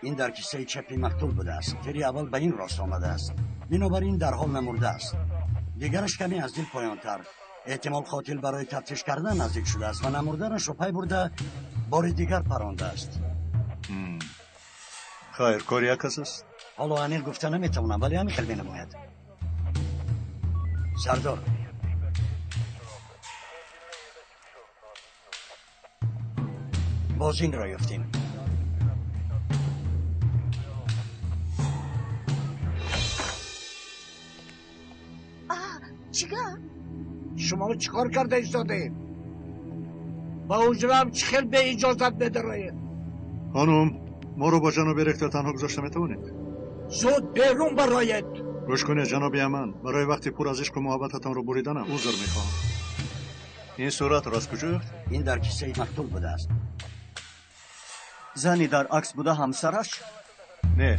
Ин дар киссаи чапи мақтул будааст. Тири аввал ба ин рост омадааст, бинобар ин дарҳол намурдааст. Дигараш каме аз дил поёнтар. Эҳтимол қотил барои тафтиш кардан наздик шудааст ва намурданашро пай бурда бори дигар парондааст. Хайр, кори як кас аст? Ҳоло аниқ гуфта наметавонам, вале ҳамин хел менамояд. Сардор, боз инро ёфтем. Чӣ гап? Шумо чӣ кор карда истодаед? Ба ҳуҷраам чӣ хел беиҷозат медароед? Хонум, моро бо ҷаноби ректор танҳо гузошта метавонед? Зуд берун бароед! Гӯш кунед, ҷаноби Яман, барои вақти пур аз ишқу муҳаббататонро буриданам узр мехоҳам. Ин суратро аз куҷо ёфтед? Ин дар киссаи мақтул будааст. Зани дар акс буда ҳамсараш? Не.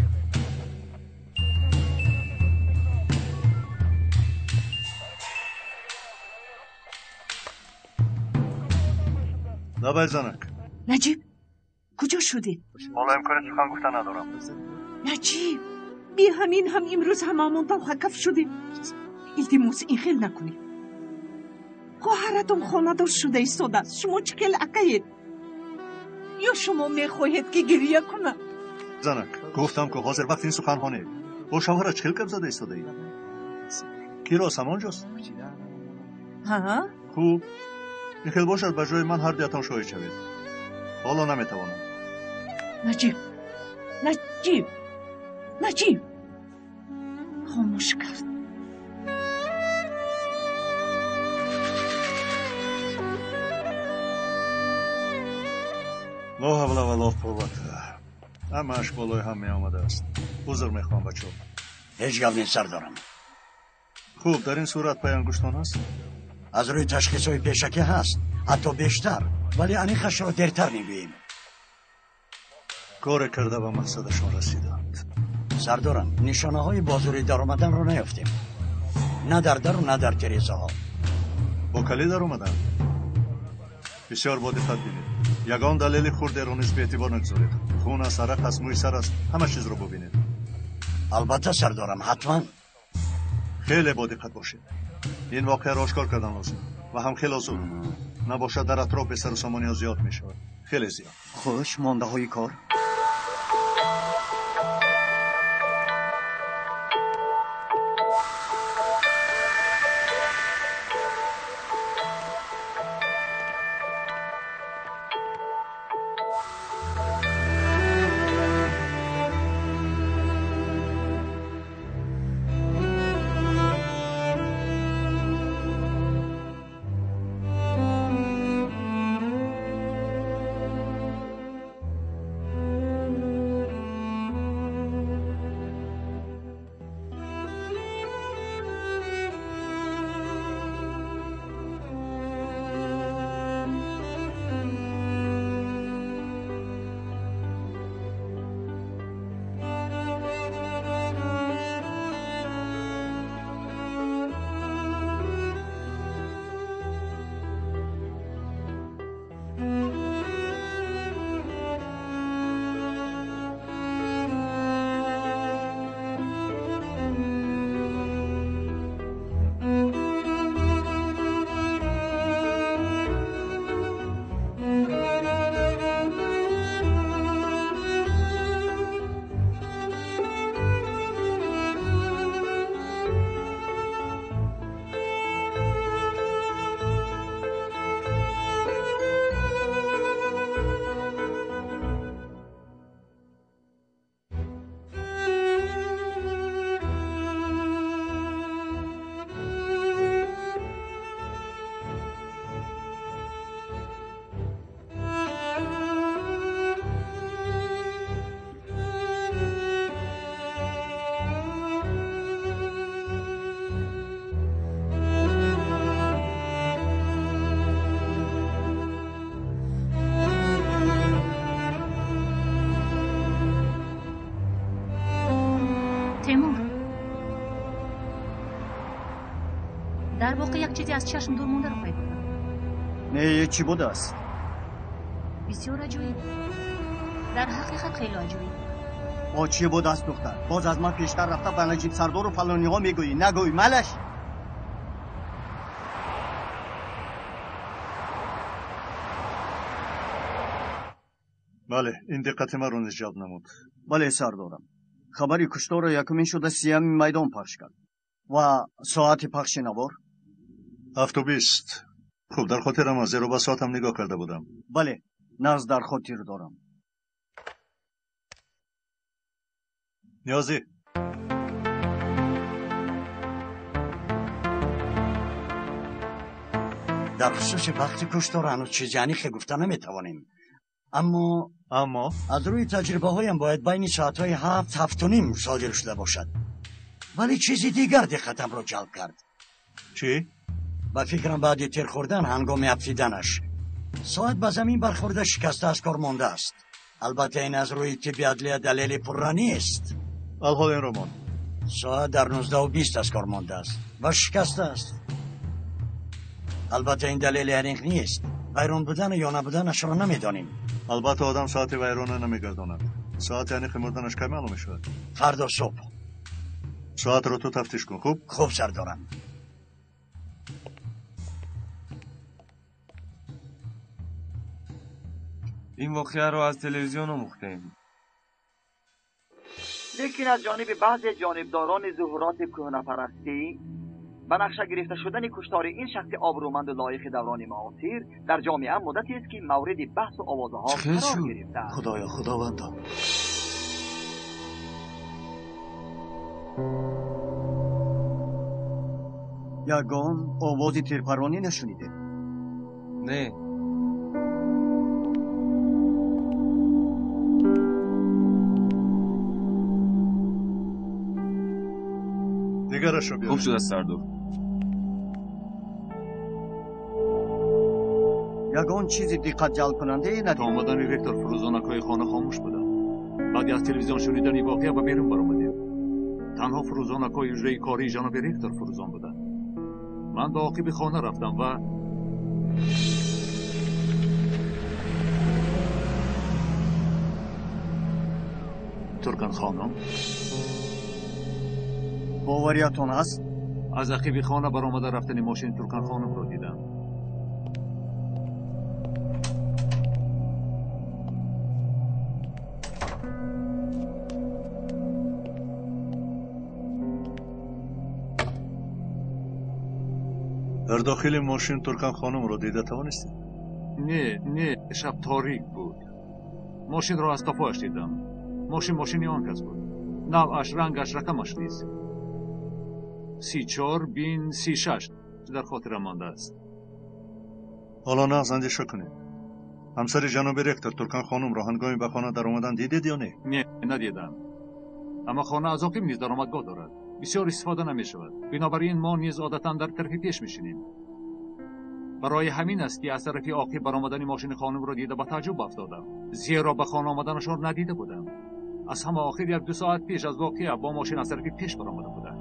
Лабай занак. Наҷиб, куҷо шудӣ? Ҳоло имкони сухан гуфта надорам. Наҷиб, би ҳамин ҳам имрӯз ҳамаамон талхакаф шудем. Илтимос, ин хел накунед. Хоҳаратон хонадор шуда истодааст. Шумо чӣ хел акаед? Ё шумо мехоҳед, ки гиря кунад? Занак, гуфтам, ки ҳозир вақти ин суханҳо не. Бо шавҳарат чӣ хел гап зада истодаӣ? Ки рост ҳамонҷост? Ҳа? Хуб, ин хел бошад, ба ҷои ман ҳардуятон шоҳид шавед. Ҳоло наметавонам. Наҷиб, Наҷиб, Наҷиб! Хомӯш кард. Ло ҳавла ва ло қуввата. Ҳамааш болои ҳам меомадааст. Узр мехоҳам, бачаҳо. Ҳеҷ гап нест, сардорам. Хуб, дар ин сурат пай ангуштон ҳаст? Аз рӯи ташхисҳои пешакӣ ҳаст, ҳатто бештар, вале аниқашро дертар мегӯем. Коре карда ба мақсадашон расиданд. Сардорам, нишонаҳои бозурӣ даромаданро наёфтем. На дар дару на дар тирезаҳо. Бо калид даромаданд? Бисёр бодиққат бинед. Ягон далели хурдеро низ беэътибор нагузоред. Хун аст, арақ аст, мӯи сар аст, ҳама чизро бубинед. Албатта, сардорам, ҳатман. Хеле бодиққат бошед. Ин воқеаро ошкор кардан лозим ва ҳам хело зуд. Набошад, дар атроф бесарусомониҳо зиёд мешавад. Хеле зиёд. Хуш, мондаҳои кор. Дар воқеъ як чизе аз чашм дур мондаро пайдо кардам. Не, чӣ будааст? Бисёр аҷоиб. Дар ҳақиқат хеле аҷоиб. О, чӣ будааст, духтар? Боз аз ман пештар рафта ба Наҷиб сардору фалониҳо мегӯӣ. Нагӯй, малаш. Бале, ин диққати маро низ ҷалб намуд. Бале, сардорам. Хабари кушторро якумин шуда сиями майдон пахш кард. Ва соати пахши навор? 7:20. Хуб, дар хотирам аст, зеро ба соатам нигоҳ карда будам. Бале, нағз дар хотир дорам. Ниёзӣ. Дар хусуси вақти куштор ҳанӯз чизи аниқе гуфта наметавонем. Аммо аз рӯи таҷрибаҳоям бояд байни соатҳои 7, 7:30 содир шуда бошад. Вале чизи дигар диққатамро ҷалб кард. Чӣ? Ба фикрам баъди тир хӯрдан ҳангоми афтиданаш соат ба замин бархӯрда шикаста аз кор мондааст. Албатта ин аз рӯи тибби адлия далели пурра нест. Алҳол инро мон. Соат дар 19:20 аз кор мондааст ва шикастааст. Албатта ин далели аниқ нест. Вайрон будан ё набуданашро намедонем. Албатта одам соати вайрона намегардонад. Соати аниқи мурданаш кай маълум мешавад? Фардо субҳ. Соатро ту тафтиш кун, хуб? Хуб, сардорам. Ин воқеаро аз телевизион омӯхтем. Лекин аз ҷониби баъзе ҷонибдорони зуҳуроти кӯҳнапарастӣ ба нақша гирифта шудани куштори ин шахси обрӯманду лоиқи даврони муосир дар ҷомеа муддатест ки мавриди баҳсу овозаҳо қарор гирифтааст. Худоё, худовандо. Ягон овози тирпаронӣ нашунидем? Не. Дигарашро биёред. Хуб шудааст, сардор. Ягон чизи диққат ҷалбкунандае надидем. То омадани ректор фурӯзонакҳои хона хомӯш буданд. Баъди аз телевизион шунидани воқеа ба берун баромадем. Танҳо фурӯзонакҳои ҳуҷраи кории ҷаноби ректор фурӯзон буданд. Ман ба оқиби хона рафтам ва Туркан хонум. Бовариятон ҳаст? Аз ақиби хона баромада рафтани мошини Туркан хонумро дидам. Дар дохили мошин Туркан хонумро дида тавонистед? Не, не, шаб торик буд. Мошинро аз қафояш дидам. Мошин мошини он кас буд. Навъаш, рангаш, рақамаш низ. 34 бин 36 дар хотирам мондааст. Ҳоло нағз андеша кунед. Ҳамсари ҷаноби ректор Туркан хонумро ҳангоми ба хона даромадан дидед ё не? Не, надидам. Аммо хона аз оқиб низ даромадгоҳ дорад. Бисёр истифода намешавад. Бинобар ин мо низ одатан дар тарафи пеш мешинем. Барои ҳамин аст ки аз тарафи оқиб баромадани мошини хонумро дида ба таъҷуб афтодам. Зеро ба хона омаданашон надида будам. Аз ҳама охир 1-2 соат пеш аз воқеа бо мошин аз тарафи пеш баромада будам.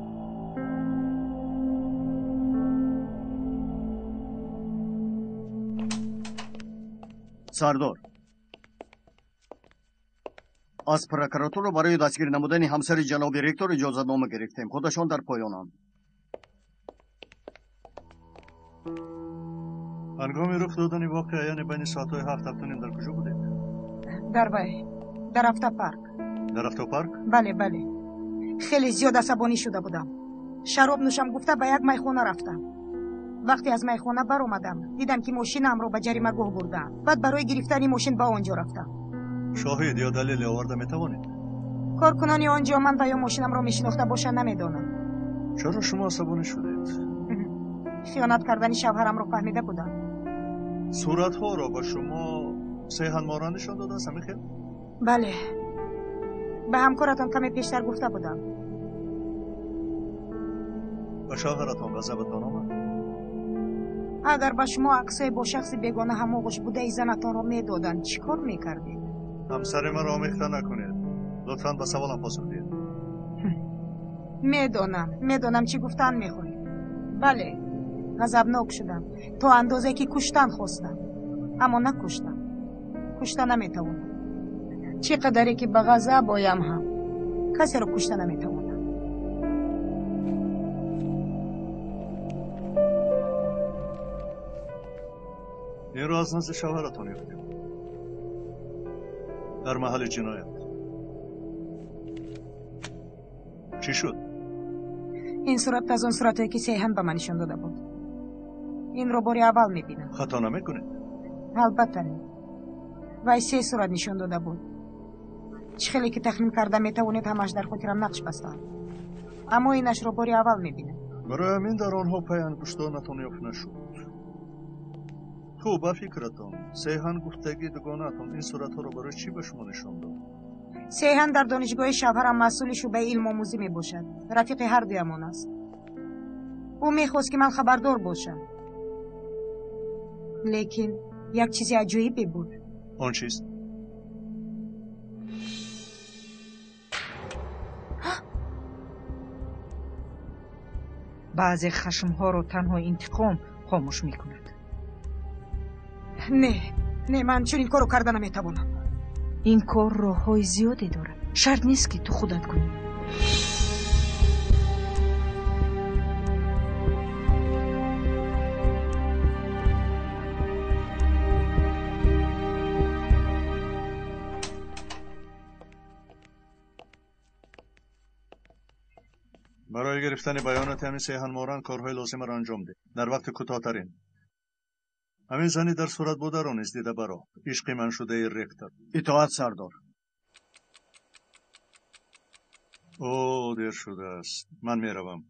Сардор, аз прокуратура барои дастгир намудани ҳамсари ҷаноби ректор иҷозатнома гирифтем. Худашон дар поёнанд. Ҳангоми рух додани воқеа, яъне байни соатҳои 7, 7:30 дар куҷо будед? Дар вай, дар автопарк. Дар автопарк? Бале, бале. Хеле зиёд асабонӣ шуда будам. Шароб нӯшам гуфта ба як майхона рафтам. Вақте аз майхона баромадам, дидам ки мошинаамро ба ҷаримагоҳ бурдаам. Баъд барои гирифтани мошин ба он ҷо рафтам. Шоҳид ё далеле оварда метавонед? Коркунони он ҷо ман ва ё мошинамро мешинохта бошанд намедонам. Чаро шумо асабонӣ шудед? Хиёнат кардани шавҳарамро фаҳмида будам. Суратҳоро ба шумо сеҳанморан нишон додааст, ҳамин хел? Бале. Ба ҳамкоратон каме пештар гуфта будам. Ба шавҳаратон ғазабатон омад? Агар ба шумо аксҳои бо шахси бегона ҳамоғӯш будаи занатонро медоданд, чӣ кор мекардед? Ҳамсари маро омехта накунед. Лутфан ба саволам посух диҳед. Медонам, медонам чӣ гуфтан мехоҳед. Бале, Ғазабнок шудам, то андозае ки куштан хостам, аммо накуштам. Кушта наметавонам. Чӣ қадаре ки ба ғазаб оям ҳам касеро кушта наметавонам. Инро аз назди шавҳаратон ёфтем. Дар маҳалли ҷиноят. Чӣ шуд? Ин сурат аз он суратҳое ки Сейҳан ба ман нишон дода буд. Инро бори аввал мебинам. Хато намекунед? Албатта не. Вай се сурат нишон дода буд. Чӣ хеле ки тахмин карда метавонед, ҳамааш дар хотирам нақш бастаанд. Аммо инашро бори аввал мебинам. Барои ҳамин дар онҳо пайангуштонатон ёфт нашуд. Хуб, ба фикратон, Сейҳан гуфтагии дугонаатон ин суратҳоро барои чӣ ба шумо нишон дод? Сейҳан дар донишгоҳи шавҳарам масъули шӯъбаи илмомӯзӣ мебошад. Рафиқи ҳардуямон аст. Ӯ мехост, ки ман хабардор бошам. Лекин як чизи аҷоибе буд. Он чист? Баъзе хашмҳоро танҳо интиқом хомӯш мекунад. Не, не, ман чунин корро карда наметавонам. Ин кор роҳҳои зиёде дорад. Шарт нест, ки ту худат кунӣ. Барои гирифтани баёноти ҳамин Сейҳан Моран корҳои лозимаро анҷом деҳ. Дар вақти кӯтоҳтарин. Ҳамин зани дар сурат бударо низ дида баро. Ишқи ман шудаи ректор. Итоат, сардор. О, дер шудааст. Ман меравам.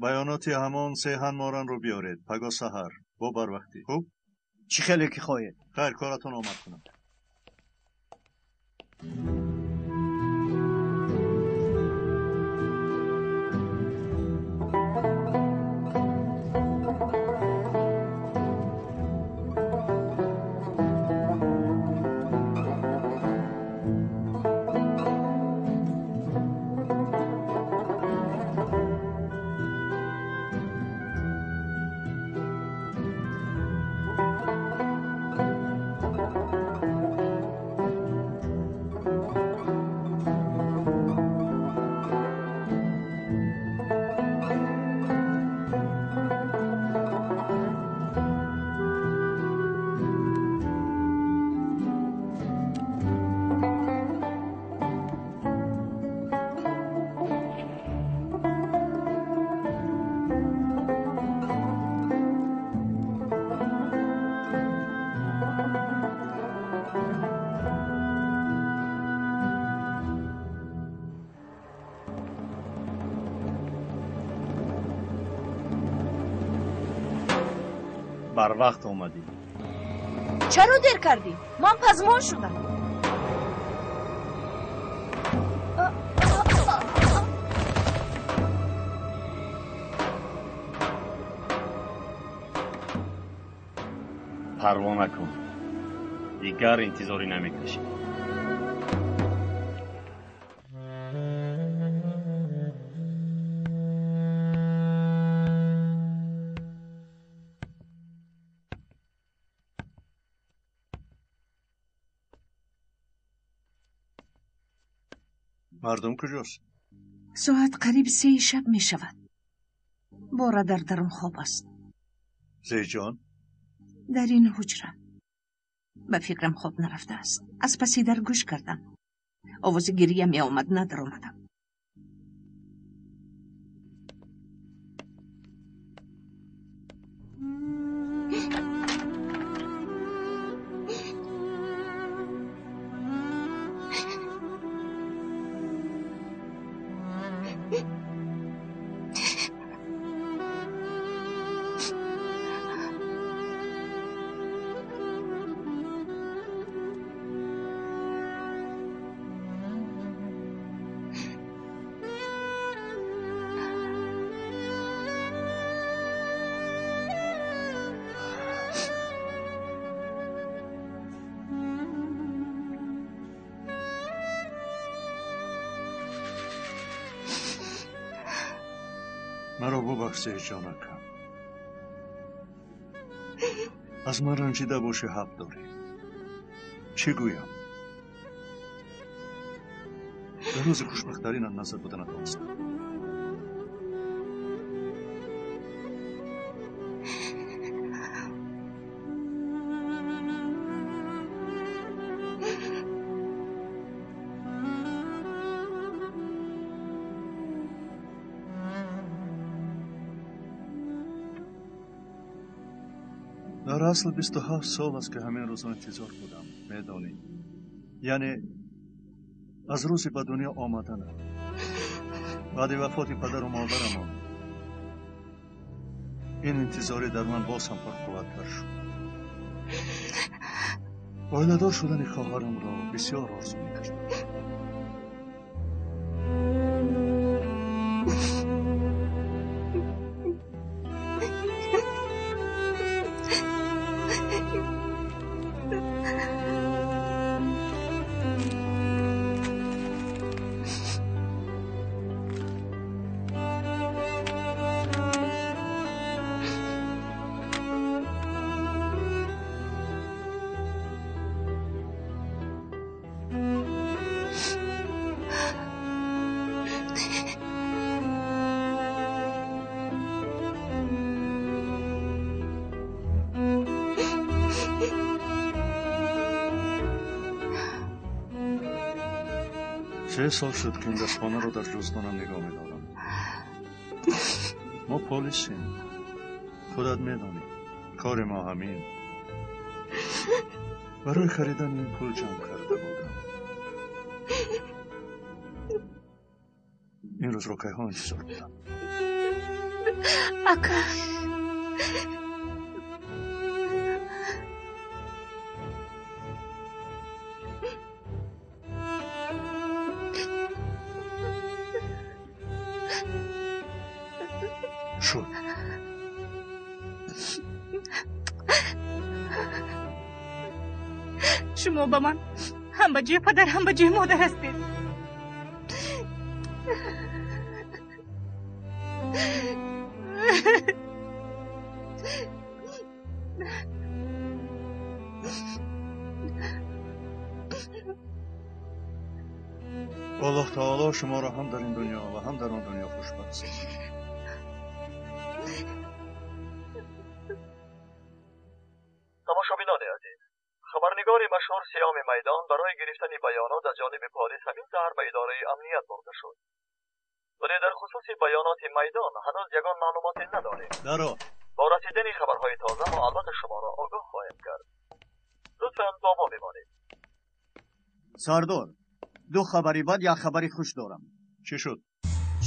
Баёноти ҳамон Сейҳан Моранро биёред. Паго саҳар. Бо барвақтӣ. Хуб? Чӣ хеле ки хоҳед. Хайр, коратон омад кунам. Барвақт омадӣ. Чаро дер кардӣ? Ман пазмон шудам. Парво накун. Дигар интизорӣ намекашӣ. Мардум куҷост? Соат қариб 3 шаб мешавад. Бора дар дарун хоб аст. Зейҷон? Дар ин ҳуҷра. Ба фикрам хоб нарафтааст. Аз паси дар гӯш кардам. Овози гирия меомад, надаромадам. Маро бубахш, Зейҷонакам. Аз ман ранҷида бошӣ ҳақ дорӣ. Чӣ гӯям? Дар рӯзи хушбахттаринам назар буда натавонистам. Дар асл 27 сол аст, ки ҳамин рӯзро интизор будам, медонӣ. Яъне аз рӯзи ба дунё омаданам, баъди вафоти падару модарамон, ин интизорӣ дар ман боз ҳам пурқувваттар шуд. Оиладор шудани хоҳарамро бисёр орзу мекардам. Се сол шуд, ки ин дастхонаро дар ҷуздонам нигоҳ медорам. Мо полисем, худат медонӣ, кори мо ҳамин. Барои харидани ин пул ҷамъ карда будам. Ин рӯзро кайҳо интизор будам. Ака, шуд. Шумо ба ман ҳам ба ҷои падар, ҳам ба ҷои модар ҳастед. Аллоҳ таоло шуморо ҳам дар ин дунё ва ҳам дар он дунё хушбахт созад. Тамошобинони азиз, хабарнигори машҳур Сиёми Майдон барои гирифтани баёнот аз ҷониби полис ҳамин саҳар ба идораи амният бурда шуд. Вале дар хусуси баёноти Майдон ҳанӯз ягон маълумоте надорем. Даро. Бо расидани хабарҳои тоза мо албатта шуморо огоҳ хоҳем кард. Лутфан бо мо бимонед. Сардор, ду хабари бад, як хабари хуш дорам. Чӣ шуд?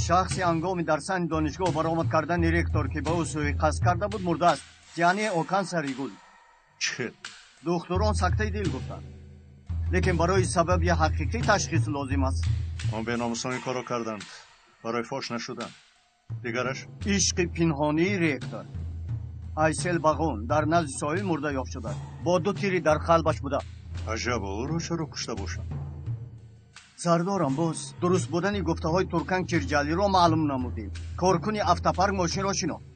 Шахси ҳангоми дар сани донишгоҳ баромад кардани ректор, ки ба ӯ суиқасд карда буд, мурдааст. Яъне Окан Саригул. Чӣ? Духтурон сактаи дил гуфтанд, лекин барои сабаби ҳақиқӣ ташхис лозим аст. Он беномусон ин корро карданд барои фош нашудан. Дигараш? Ишқи пинҳонии ректор Айсел Бағун дар назди соҳил мурда ёфт шудааст, бо ду тири дар қалбаш буда. Аҷаб, ӯро чаро кушта бошанд? Сардорам, боз дуруст будани гуфтаҳои Туркан Кирҷалиро маълум намудем. Коркуни автопарк мошинро шинохт.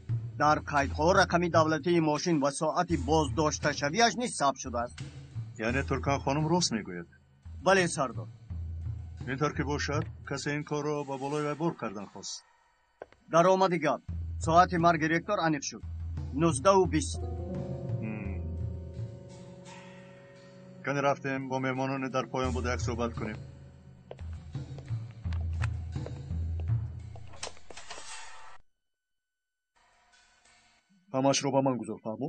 Дар қайдҳо рақами давлатии мошин ва соати боздошташавиаш низ сабт шудааст. Яъне Туркан хонум рост мегӯяд? Бале, сардор. Ин тавр ки бошад, касе ин корро ба болои вай бор кардан хост. Даромади гап, соати марги ректор аниқ шуд. 19:20. Кани рафтем бо меҳмононе дар поён буда як суҳбат кунем. Ҳамаашро ба ман гузор, фаҳмо?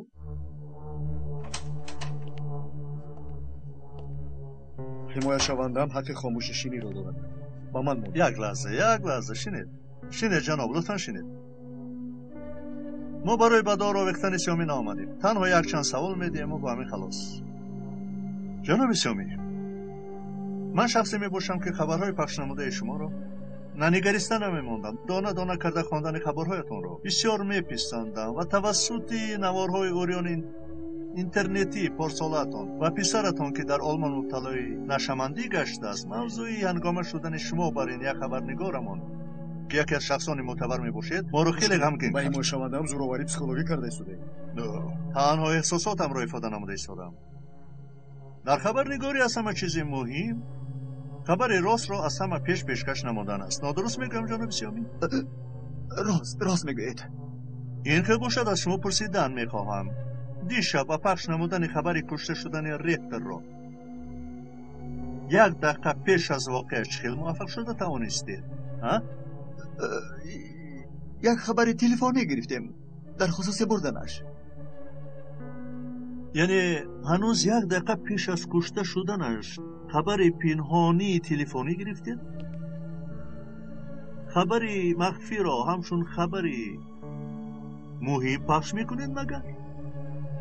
Ҳимояшавандаам ҳаққи хомӯшнишиниро дорад. Ба ман мон. Як лаҳза, як лаҳза, шинед. Шинед, ҷаноб, лутфан шинед. Мо барои ба дор овехтани Сиёмӣ наомадем. Танҳо якчанд савол медиҳему бо ҳамин халос. Ҷаноби Сиёмӣ, ман шахсе мебошам, ки хабарҳои пахшнамудаи шуморо нанигариста намемондам. Дона дона карда хондани хабарҳоятонро бисёр меписандам ва тавассути наворҳои урёни интернетӣ порсолаатон ва писаратон, ки дар Олмон мубталои нашамандӣ гаштааст, мавзӯи ҳангома шудани шумо бар ин як хабарнигорамон Ки яке аз шахсони мӯътабар мебошед, моро хеле ғамгин ба кард. Ҳимояшавандаам зӯроварии психологӣ карда истодаем. Танҳо эҳсосотамро ифода намуда истодам. Дар хабарнигорӣ аз ҳама чизи муҳим хабари ростро аз ҳама пеш пешкаш намудан аст. Нодуруст мегӯям, ҷаноби Сиёмӣ? Рост, рост мегӯед. Ин хел бошад, аз шумо пурсидан мехоҳам. Дишаб ба пахш намудани хабари кушта шудани ректорро як дақиқа пеш аз воқеа чӣ хел муваффақ шуда тавонистед? Як хабари телефонӣ гирифтем дар хусуси бурданаш. Яъне ҳанӯз як дақиқа пеш аз кушта шуданаш хабари пинҳонии телефонӣ гирифтед? Хабари махфиро ҳамчун хабари муҳим пахш мекунед магар?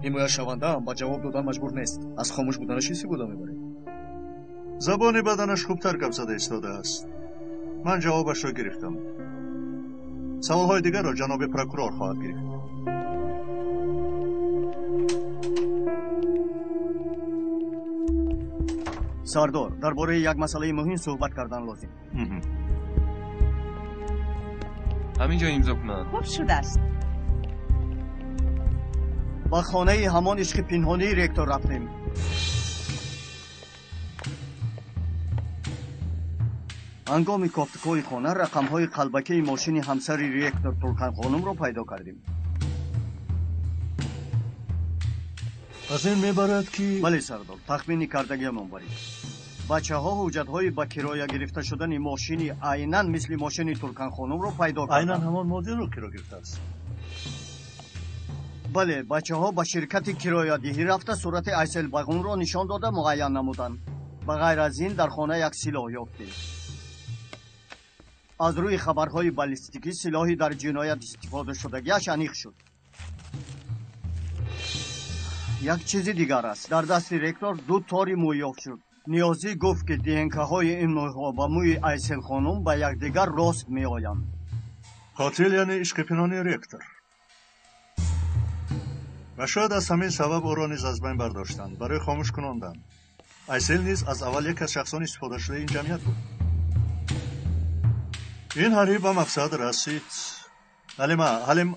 Ҳимояшавандаам ба ҷавоб додан маҷбур нест. Аз хомӯш буданаш истифода мебаред. Забони баданаш хубтар гап зада истодааст. Ман ҷавобашро гирифтам. Саволҳои дигарро ҷаноби прокурор хоҳад гирифт. Сардор, дар бораи як масъалаи муҳим суҳбат кардан лозим. Ҳамин ҷо имзо кунанд. Хуб шудааст. Ба хонаи ҳамон ишқи пинҳонии ректор рафтем. Ҳангоми кофтукои хона рақамҳои қалбакии мошини ҳамсари ректор Турканхонумро пайдо кардем. Аз ин мебарад ки бале, сардор, тахмини кардагиамон барид. Бачаҳо ҳуҷҷатҳои ба кироя гирифта шудани мошини айнан мисли мошини Турканхонумро пайдо карданд. Айнан ҳамон моделро киро гирифтааст? Бале, бачаҳо ба ширкати кироядиҳӣ рафта сурати Айселбағунро нишон дода муайян намуданд. Ба ғайр аз ин дар хона як силоҳ ёфтем. Аз рӯи хабарҳои баллистикӣ силоҳи дар ҷиноят истифодашудагиаш аниқ шуд. Як чизи дигар аст. Дар дасти ректор ду тори мӯй ёфт шуд. Ниёзӣ гуфт, ки ДНКҳои ин мӯйҳо ба мӯи Айселхонум ба якдигар рост меоянд. Қотил яъне ишқи пинҳони ректор. Ва шояд аз ҳамин сабаб ӯро низ аз байн бардоштанд, барои хомӯш кунондан. Айсел низ аз аввал яке аз шахсони истифодашудаи ин ҷамъият буд. Ин ҳариб ба мақсад расид. Ҳалима, ҳалим,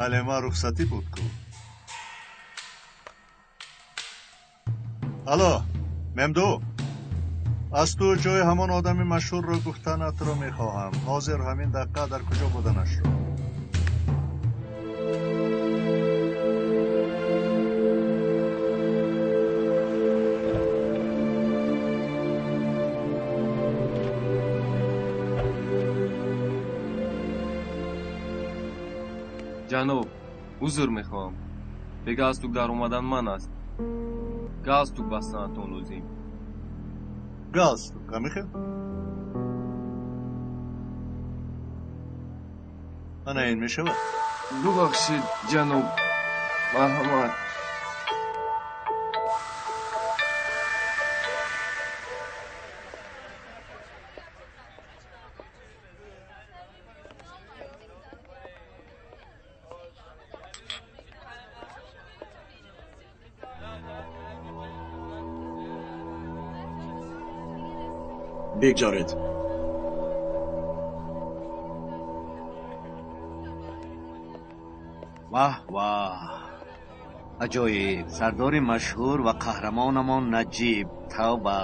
Ҳалима рухсатӣ буд ку. Алло, Мемду, аз ту ҷои ҳамон одами машҳурро гуфтанатро мехоҳам. Ҳозир ҳамин дақиқа дар куҷо буданашро. Ҷаноб, узр мехоҳам. Бе галстук дар омадан ман аст. Галстук бастанатон лозим. Галстук, амихел? Ана ин мешавад? Бубахшед, ҷаноб. Марҳамат. Бигзоред. Ваҳ ваҳ, аҷоиб! Сардори машҳур ва қаҳрамонамон Наҷиб. Тавба!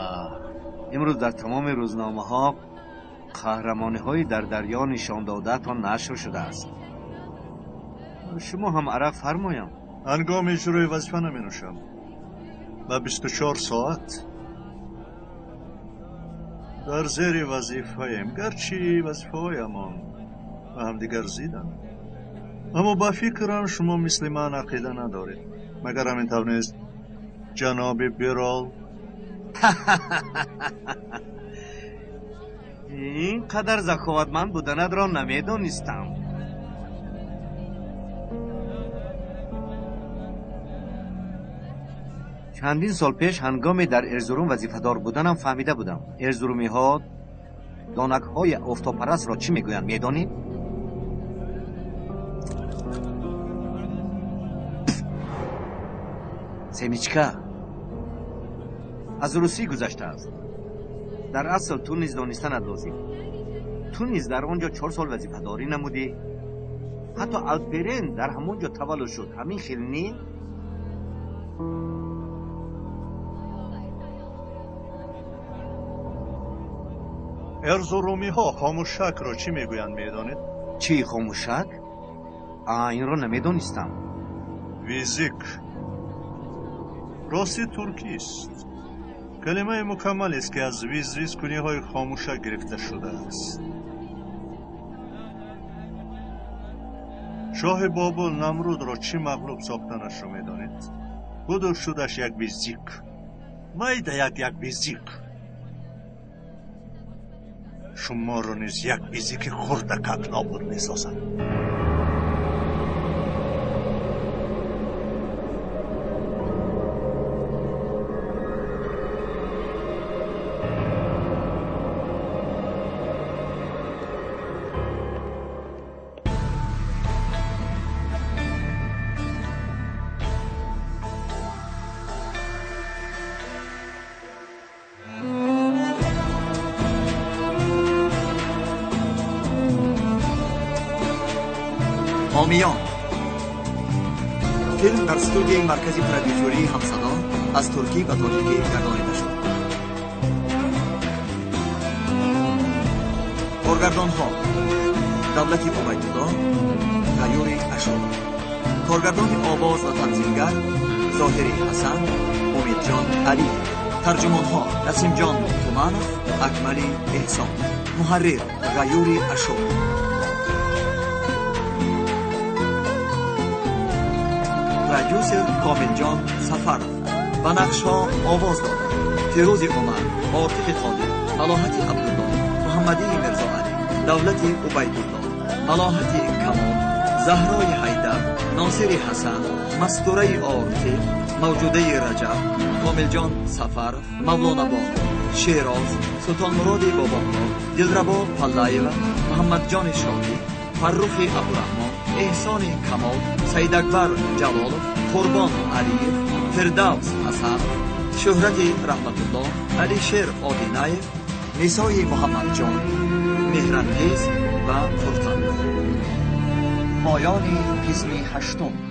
Имрӯз дар тамоми рӯзномаҳо қаҳрамониҳои дар дарё нишондодаатон нашр шудааст. Шумо ҳам арақ фармоям. Ҳангоми иҷрои вазифа наменӯшам ва 24 соат дар зери вазифаем, гарчи вазифаҳоямон ба ҳамдигар зиданд. Аммо ба фикрам шумо мисли ман ақида надоред. Магар ҳамин тавр нест, ҷаноби Бирол? Ин қадар заковатманд буданатро намедонистам. Чандин сол пеш ҳангоме дар Эрзурум вазифадор буданам фаҳмида будам. Эрзурумиҳо донакҳои офтобпарастро чӣ мегӯянд, медонед? Семичка аз русӣ гузаштааст. Дар асл ту низ донистанат лозим. Ту низ дар он ҷо 4 сол вазифадорӣ намудӣ. Ҳатто Алперен дар ҳамон ҷо таваллуд шуд. Ҳамин хел не? Эрзурумиҳо хомӯшакро чӣ мегӯянд, медонед? Чӣ хомӯшак? Инро намедонистам. Визик рости туркист. Калимаи мукаммалест, ки аз виз-визкуниҳои хомӯшак гирифта шудааст. Шоҳи Бобул Намрудро чӣ мағлуб сохтанашро медонед? Буду шудаш як визик. Майда як визик. Шуморо низ як визики хурдакак нобуд месозад. ҳомиён. Филм дар студияи маркази продюсерии ҳамсадо аз туркӣ ба тоҷикӣ гардонида шуд. Коргардонҳо: Давлати Убайдулло, Ғаюри Ашуров. Коргардони овоз ва танзимгар Зоҳири Ҳасан, Умедҷон Алиев. Тарҷумонҳо: Насимҷон Туманов, Акмали Эҳсон. Муҳаррир Ғаюри Ашуров. Продюсер Комилҷон Сафаров. Ба нақшҳо овоз доданд: Фирӯзи Умар, Ортиқи Қодир, Малоҳати Абдулло, Муҳаммадии Мирзоалӣ, Давлати Убайдулло, Малоҳати Камол, Заҳрои Ҳайдар, Носири Ҳасан, Мастураи Ортиқ, Мавҷудаи Раҷаб, Комилҷон Сафаров, Мавлона Бону, Шероз, Султонмуроди Бобомурод, Дилрабо Паллаева, Муҳаммадҷони Шоҳӣ, Фаррухи Абдураҳмон, Эҳсони Камол, Саидакбар Ҷалолов, Қурбон Алиев, Фирдавс Ҳасанов, Шӯҳрати Раҳматулло, Алишер Одинаев, Нисои Муҳаммадҷон, Меҳрангез ва Фурқат. Поёни қисми 8.